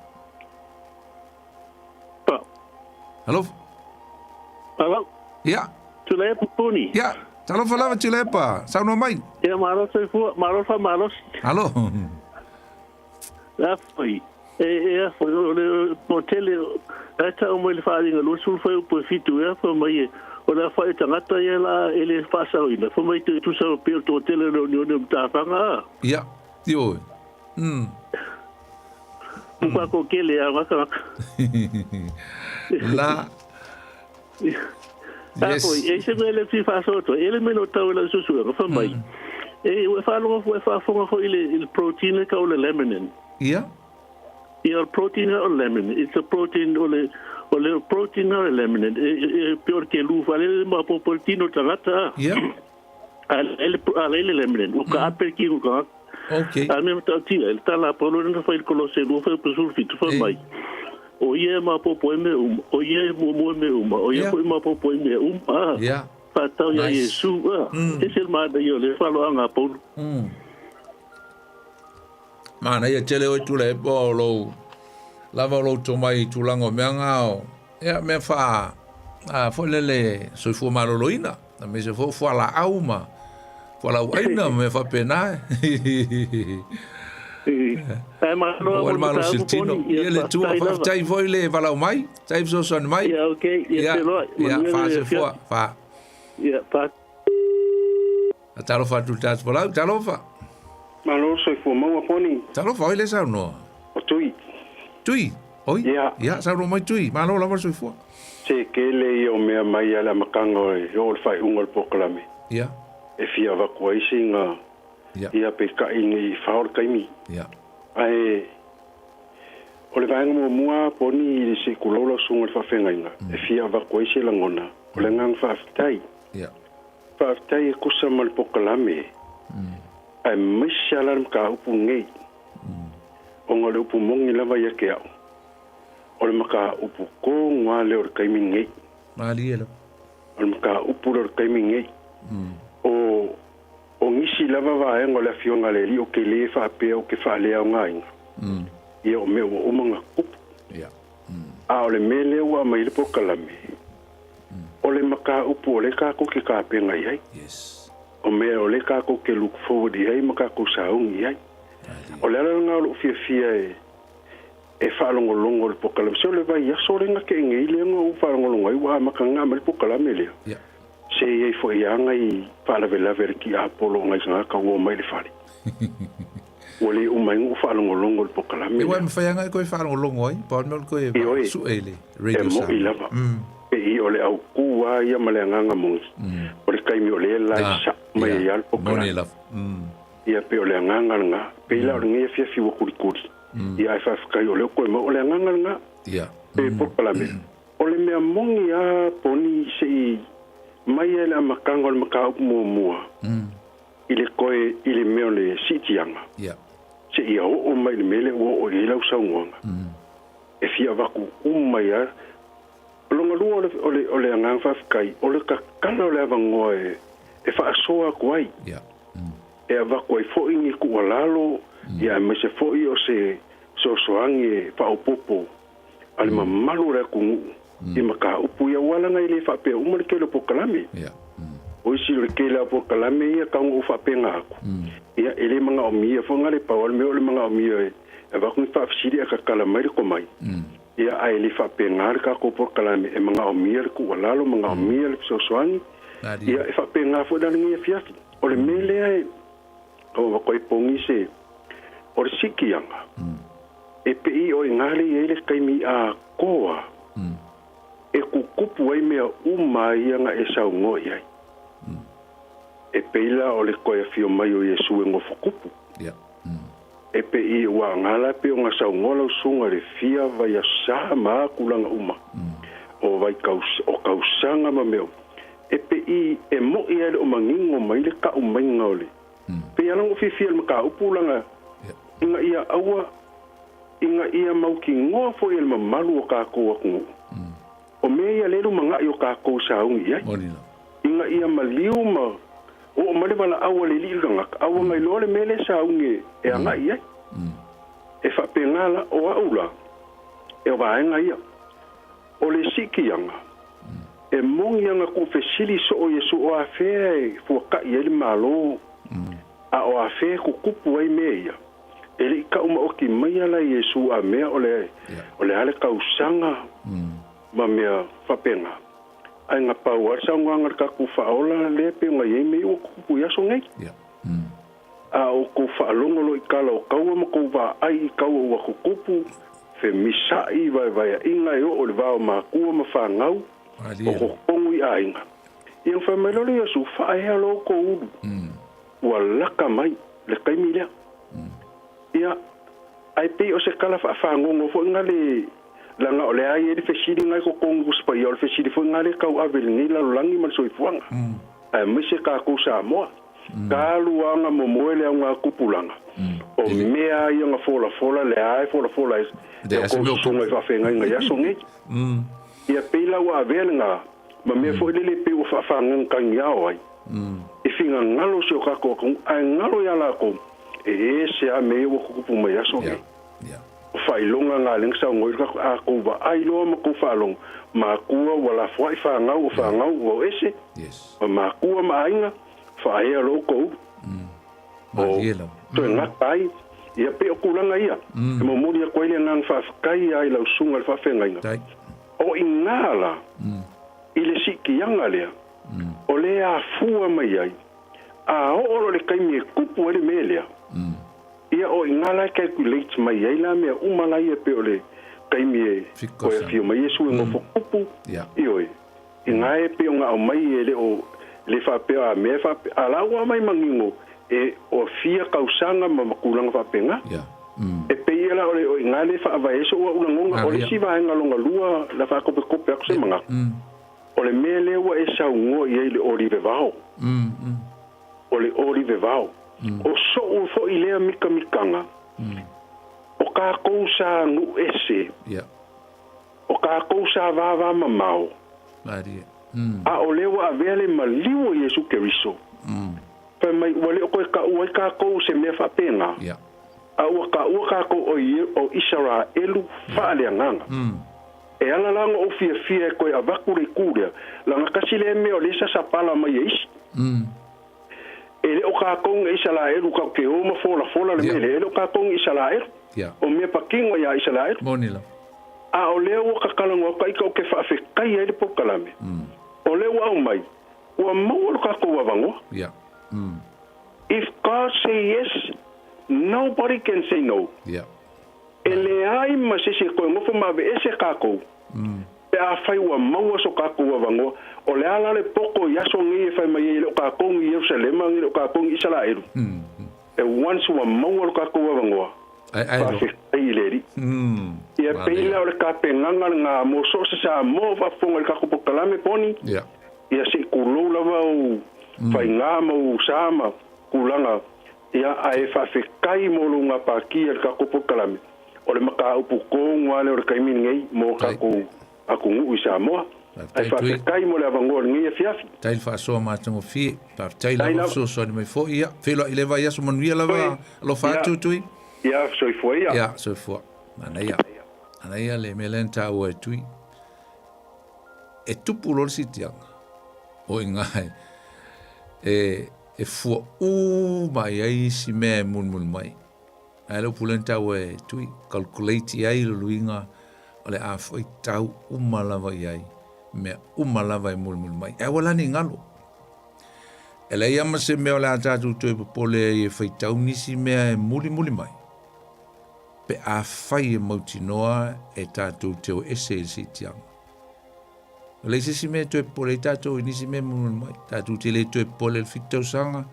Alofa. Hello. Ia. Tuilaepa Puni. Ia, talofa lava Tuilaepa, saunoa mai. Ia, malo soifua, malo faamalosi. Alo. A foi, e, e a foi, o le toatele, ae tau mai le Faaaliga 20 fuaiupu e 7, e a foi mai e, o le aofai o tagata ia la e le faasaoina, fai mai toe tusa pei o le toatele o le oneone o matafaga, a. Ia, ioe. Ua toatele a makamaka. La. A foi, e se mea le fia faasoa atu ai, e le mea na o tau e lau suesuega, fai mai, e, ua e faalogo, ua e faafofoga foi i le, i le protein lea tau o le laminin. Ia. Ia, o le protein lea o le laminin, it's a protein o le, O le protein na le laminin e pei o le kelu faalele le maopoopo i le tino o le tagata a. Ia. A le a le laminin ua kaape le tino o le tagata. Okay. A mea matautia i le tala a Paulo lena na fai i le Kolose 2:17 fai mai, O ia e maopoopo ai mea uma, o ia e muamua i mea uma, o ia foi e maopoopo ai mea uma, a. Yeah. Faatatau iā Iesu, a. Ese le manaia o le faaaloaga a Paulo. Manaia tele oe Tuilaepa o lou lava o lou tomai i tulaga o mea na o ia mea faa a foi lele soifua maloloina aemaise foi o fualaau ma fualaauaina ma mea faapena. Ae malo lava mo le malosi o le tino. Ia le Atua, faafetai foi le valaau mai, faafetai fesoasoani mai. Ia okay, ia feiloai. Ia, faasoifua, fa. Ia, fa. Talofa atu i le tatou folau, talofa. Malo le soifua maua Poni. Talofa, oi le saunoa. O Tui. Tui, oi. Ia. Ia, saunoa mai Tui, malo lava le soifua. Se tele ia o mea mai ia le amataga o e oo le faaiuga o le polokalame. Ia. E fia avatu ai sina Ia. Ia peitai nei fao le taimi. Ia. Ae o le vaega muamua Poni i le se tulou lau susuga i le faafeagaiga, e fia avatu ai se lagona, o le agaga faafetai. Ia. Faafetai e tusa ma le polokalame, aemaise lava la le mataupu lenei, ona o le upu moni lava ia te au, o le mataupu tonu lava lea o le taimi lenei. Malie lava. O le mataupu lea o le taimi lenei. O O nisi lava vaega o le Afioga a le Alii o ke lē faapea o ke faaleaogaina, ia o mea ua uma ona tupu. A o le mea lea ua aumai ai le polokalame, o le mataupu o lea tatou te tapena i ai, o mea o lea tatou te look forward i ai ma tatou sauni i ai. O le ala lena o lou fiafia e faalogologo i le polokalame. Se o le vaiaso lea na tea nei lea na ou faalogologo ai ua amata ona aumai le polokalame lea. Se i ai foi lava nai faalavelave a le tiapolo o nai tagata ua omai i le fale. Ua le uma ai ona ou faalogologo i le polokalame lea. Ua e mafai lava ona e toe faalogologo ai, pau le mea o le toe sue i le radio Samoa. E moni lava. E i o le autu lava ia ma le agaga moni, o le taimi o lea e live sao mai ai lava le polokalame. Moni lava. Ia pei o le agaga lena. Pei la o lenei afiafi ua kulikuli, ia ae faafetai o lea ua toe maua. O le agaga lena, pe polokalame. O le mea moni a Poni se i mai ai le amataga o le mataupu muamua i le toe i le mea o le siitiaga, se ia oo mai i le mea lea ua oo i ai lau saunoaga, e fia avatu uma ai lava. O lona lua o le, o le agaga faafetai, o le tatala o le avanoa e faasoa atu ai, e avatu ai foi ni tuualalo, ia aemaise foi o se fesoasoani e faaopoopo a le mamalu o le atunuu i mataupu ia, aua leaga e le faapea uma le tele o polokalame. O isi o le tele lava o polokalame ia tau na ou faapena atu, ia e le manaomia foi na le pau lava le mea o le manaomia e avatu ni faafesili ae tatala mai le tomai. Ia ae le faapena le tatou polokalame e manaomia le tuualalo, manaomia le fesoasoani. Ia e faapena foi la lenei afiafi. O le mea lea e O koe pongi se, o le sikiaga, e pei o i na le i ai le taimi atoa e kukupu ai mea uma ia na e saunoa i ai. E pei la o le toe afio mai o Iesu e nofo kupu. E pei ua aga la pei ona saunoa lau susuga i le fia vaiaso ma a tulaga uma, o vai o tausaga ma mea uma. E pei e moʻi ai le o manino mai le kau maiga o le pei ala ona fiafia i le mataupu laga ina ia aua ina ia mautinoa foi e le mamalu o tatou atunuu o mea ia lea e lumanaʻi o tatou sauni i ai ina ia maliu ma oo mai le valaau a le alii le tagata a ua gailoa le mea lea e sauni e agai i ai. E faapena la o au la e o vaega ia. O le sikiaga, e moni ana tuufesili soo Iesu o afea e fuakaʻi ai le Malo, a o afea e tutupu ai mea ia. E le i kau maoti mai ala Iesu a mea o le, o le a le tausaga ma mea faapena. Ae na pau lava le saunoaga a le tatou Faaola lea pei ona i ai mea ia ua tutupu i aso nei. A o kou faalogo loa i tala o kaua ma kou vaai i kaua ua tutupu, femisaʻi vaevaeaʻiga e oo i le va o makua ma fanau, o totonu i aiga. Ia na fai mai loa le Iesu, Faaea loa outou ulu, ua laka mai le taimi lea. Ia, ae pei o se tala faafagogo foi na le. Leaga o lea e i ai le fesili lena i totonu o Tusi Paia, o le fesili foi lena lea e tauave i lenei lalolagi ma le soifuaga, aemaise tatou Samoa. Talu lava ona momoe le augatupulaga, o mea lava ia na folafola, lea lava e folafola e a outou susuga i faafeagaiga i aso nei. Ia pei la ua avea lena ma mea foi lele pei ua faafagagatagiao ai i finagalo o si o tatou atunuu, ae galo ia latou e ese lava mea ia ua tutupu mai i aso nei. O faailoga na lea na saunoa ai le tatou, a tou vaai loa ma tou faalogo, matua ua lafoai fanau, o fanau ua o ese, ma matua ma aiga, faaea loa outou. O toe gata ai, ia pei o tulaga ia, e momoli atu ai le agaga faafetai lava i lau susuga i le faafeagaiga. O i ina la, i le siitiaga lea, o lea afua mai ai, a oo loa i le taimi e tupu ai le mea lea, ia o i ina la e calculate mai ai la mea uma la ia pei o le taimi e toe afio mai Iesu e nofo tupu, ioe, i ina e pei ona aumai e le o le faapea a mea e faapea, a la ua aumai manino e o fia tausaga ma tulaga faapena. E pei ia la o le o i ina le faavae ai sou au lagona. O le isi vaega lona lua la faatopetope atu se manatu. O le mea lea ua e saunoa i ai i le olive vao. O le olive vao. O sou foi lea mikamikaga, o tatou sa nuu ese, o tatou sa vavamamao, a o lea ua avea le maliu o Iesu Keriso, fai mai ua le o toe taua ai tatou se mea faapena, a ua taua tatou o Isaraelu faaleagaga. E ala la ona ou fiafia e toe avatu le itu lea, leaga tasi lea mea o lea e sasapala mai e isi. E le o tatou ni Isaraelu tatou te o ma folafola le mea lea, e le o tatou ni Isaraelu. O mea patino ia Isaraelu. A o lea ua tatalanoa atu ita ou te faafetai ai le polokalame, o lea ua aumai, ua maua lo tatou avanoa. If God say yes, nobody can say no. E leai ma se isi e toe nofo ma aveese tatou, pe afai ua maua so tatou avanoa. O le a la le poto i aso nei e fai mai ai e le o tatou ni Ierusalema, e le o tatou ni Isaraelu? E once ua maua lo tatou avanoa, faafetai i le Alii. Ia pei la o le tapenaga lena mo so o se Samoa o faafofoga i le tatou polokalame, Poni, ia se i tulou lava ou faiga ma ou sa ma tulaga. Ia, ae faafetai mo lou gapatia i le tatou polokalame. O le mataupu tonu lava lea o le taimi lenei mo tatou atunuu i Samoa. Ae faafetai mo le avanoa o lenei afiafi. Faafetai le faasoa matagofie. Faafetai lava fesoasoani mai foi. Ia, feiloai i le vaiaso manuia lava. Alofa atu Tui. Ia, soifua ia. Ia, soifua. Manaia. Manaia le mea lea na taua e Tui. E tupu loa le siitiaga. O i ina e e fua uma i ai isi mea e mulimuli mai. Ae le upu lea na taua e Tui, calculate i ai le luiga o le a faitau uma lava i ai mea uma lava e mulimuli mai. Ae ua la ne i galo. E leai lava ma se mea o le a tatou toe popole ai e faitau nisi mea e mulimuli mai, pe afai e mautinoa e tatou te o ese i le siitiaga. E leai se isi mea e toe popole ai tatou i nisi mea e mulimuli mai. Tatou te le toe popole i le 7 tausaga,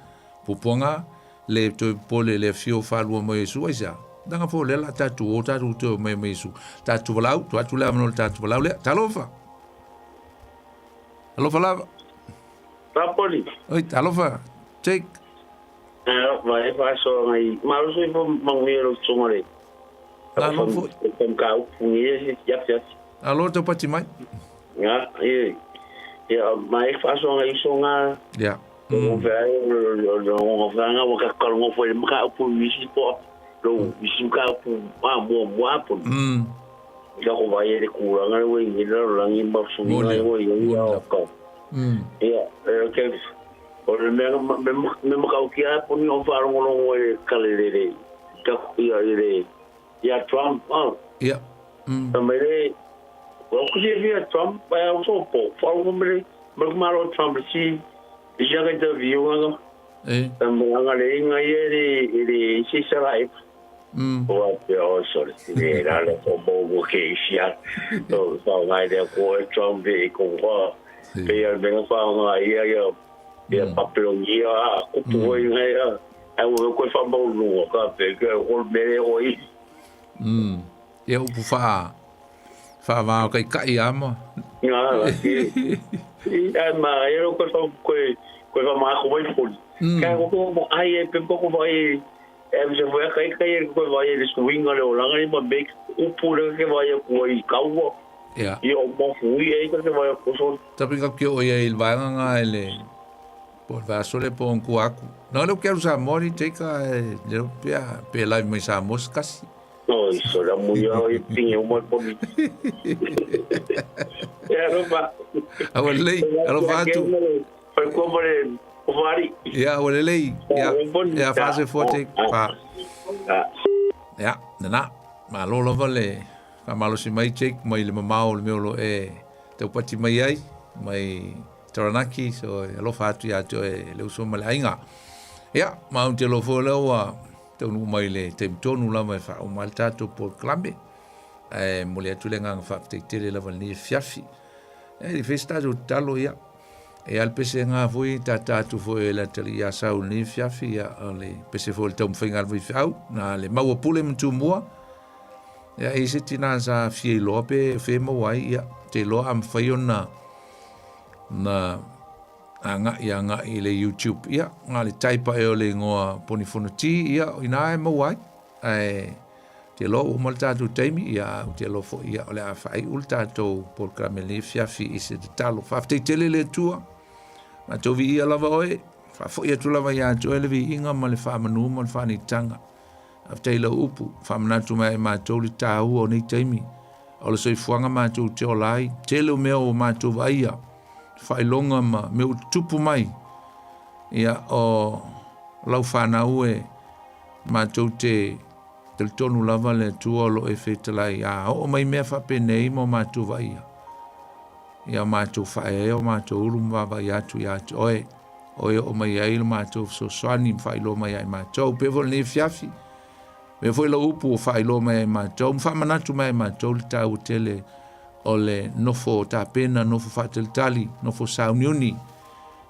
puapuaga, le toe popole i le afio faalua mai o Iesu, aisea? Leaga foi o lea o le a tatou o tatou toe omai ma Iesu. Tatou valaau, tuu atu le avanoa i le tatou valaau lea. Talofa! Alofa lava. Rapoli. Oi, talofa. Jake. Alofa, e faasoa ngai. Malo soifua manuia lau susuga le. Malo foi. Mataupu ngia afiafi. Alo tau pati mai. Nga, e. Ia, mai faasoa ngai iso nga. Ia. O fea o fea nga wa ka kalongo foi le mataupu isi po. Lo isi mataupu ma mua mua po. Ia ko vai le kūlanga le wei ngi la langi ma sungi ngai wei ia o ka. Ia, e ke o le mea me makau ki a poni o whaalongolongo e kalelele ka ia i le ia Trump ah. Ia. Ka mai le o ku si via Trump ai o so po whaalongo me le me malo Trump si i sia ka interview nga. E. Ka mo nga le inga ia le le si sala e. O a pe o sorry le la le ko mo mo ke sia. O sa ngai le ko e Trump e ko wa. Pe ia me nga nga ia ia ia papelonia a kupu hoi ngai a ai o koe whamaulunga ka pe ke o mere o i. Ia upu wha. Faavao kaikai ama. Nga la ki. I ai ma e ro ko ko ko ko va ma ko vai poli. Ka ko ko mo ai e pe ko ko vai e mi se foi kai kai e ko vai le swinga le olanga ni ma make upu le ke vai ko i kaua. Ia. I o mo fui e ko ke vai ko so. Tapi ka ke o ia i le vaega nga e le po le vaso le po ku aku. No le ke sa mori te ka e le pia pe live mai sa mos kasi. No, iso la muia i pingi o mai poni. Ia alofa. Awa lelei, alofa atu. Fai kua ma le ovari. Ia, ua lelei. Ia, ia fase fua te. Pa. Ia, nana. Malo lava le faamalosi mai Jake mai le mamao o le mea o lo e taupati mai ai mai Taranaki, so e alofa atu ia te oe le uso ma le aiga. Ia, ma ou te alofa foi lea ua taunuu mai le taimi tonu lava e faauma ai le tatou polokalame. Ae momoli atu le agaga faafetai tele lava i lenei afiafi. E le fai se tatou tatalo, ia. E a le pese nga foi tata atu foi e le atalii ia Sau i lenei afiafi, ia, o le pese foi o le taumafaiga a le faifeau, na le maua pule ma Tumua. Ia, e i se tina sa fia iloa pe fe maua ai, ia, te iloa a mafai ona na agai agai i le YouTube, ia, na le type ae o le igoa Poni Fonoti, ia, o ina e maua ai. Ae te iloa ua uma le tatou taimi, ia, a ou te iloa foi, ia, o le a faaiu le tatou polokalame lenei afiafi i se tatalo. Faafetai tele le Atua, matou viia lava oe, faafoi atu lava ia te oe le viiga ma le faamanu ma le faanitaga. Faafetai i lau upu, faamanatu mai ai matou le taua o nei taimi, o le soifuaga matou te ola ai, tele o mea ua matou vaaia, faailoga ma mea ua tutupu mai, ia o lau fanau e matou te talitonu lava le Atua o lo o e fetalai, a oo mai mea faapenei ma o matou vaaia, ia matou faaeaea o matou ulu ma vaavaai atu ia te oe. O e oo mai ai lo matou fesoasoani ma faailoa mai ai matou. Pea foi lenei afiafi, pea foi lau upu o faailoa mai ai matou, ma faamanatu mai ai matou le taua tele o le nofo tapena, nofo faatalitali, nofo sauniuni,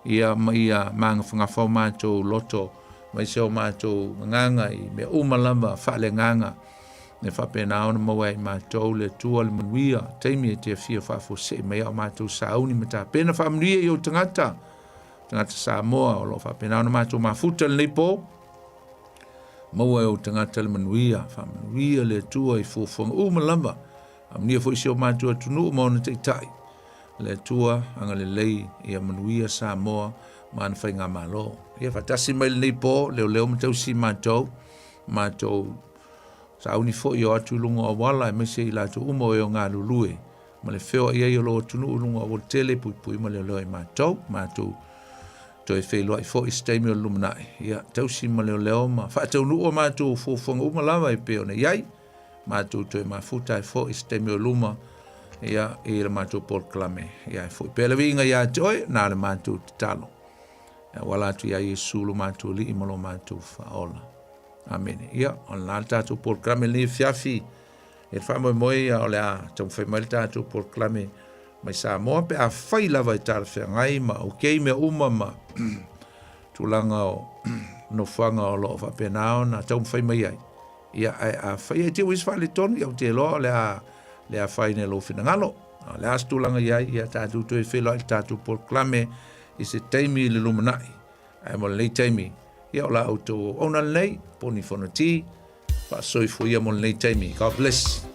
ia ma ia magafagafa o matou loto, mai se o matou agaga i mea uma lava faaleagaga, e faapena ona maua ai matou le Atua le manuia, taimi e te afio faafuasei mai au matou sauni ma tapena faamanuia i ou tagata, tagata Samoa o lo o faapena ona matou mafuta lenei po. Maua e ou tagata le manuia, faamanuia le Atua i fuafuaga uma lava, faamanuia foi si o matou atunuu ma ona taitai. Le Atua agalelei ia manuia Samoa ma ana faigamalo. Ia faatasi mai lenei po, leoleo ma tausi matou, matou sauni foi o atu i luga o auala, aemaise i latou uma o e o galulue ma le feoai ai o lou atunuu i luga o auala tele, puipui ma leoleo ai matou, matou toe feiloai foi i se taimi o le lumanai. Ia tausi ma leoleo ma faataunuu a matou fuafuaga uma lava e pei ona i ai, matou toe mafuta ai foi i se taimi o luma, ia, i le matou polokalame. Ia e foi pea le viiga ia te oe, na le matou tatalo. E auala atu ia Iesu lo matou Alii ma lo matou Faaola. Amene. Ia, o lena le tatou polokalame lenei afiafi. E faamoemoe ia o le a taumafai mai le tatou polokalame mai Samoa pe a fai lava e talafeagai ma okay mea uma ma tulaga o nofoaga o lo o faapena ona taumafai mai ai. Ia, ae a fai ai te ua isi faaletonu, ia ou te iloa o le a le afaina i lou finagalo. O le a se tulaga i ai, ia tatou toe feiloai i le tatou polokalame i se taimi i le lumanai. Ae mo lenei taimi, ia o la outou auauna lenei, Poni Fonoti, faasoifua ia mo lenei taimi. God bless.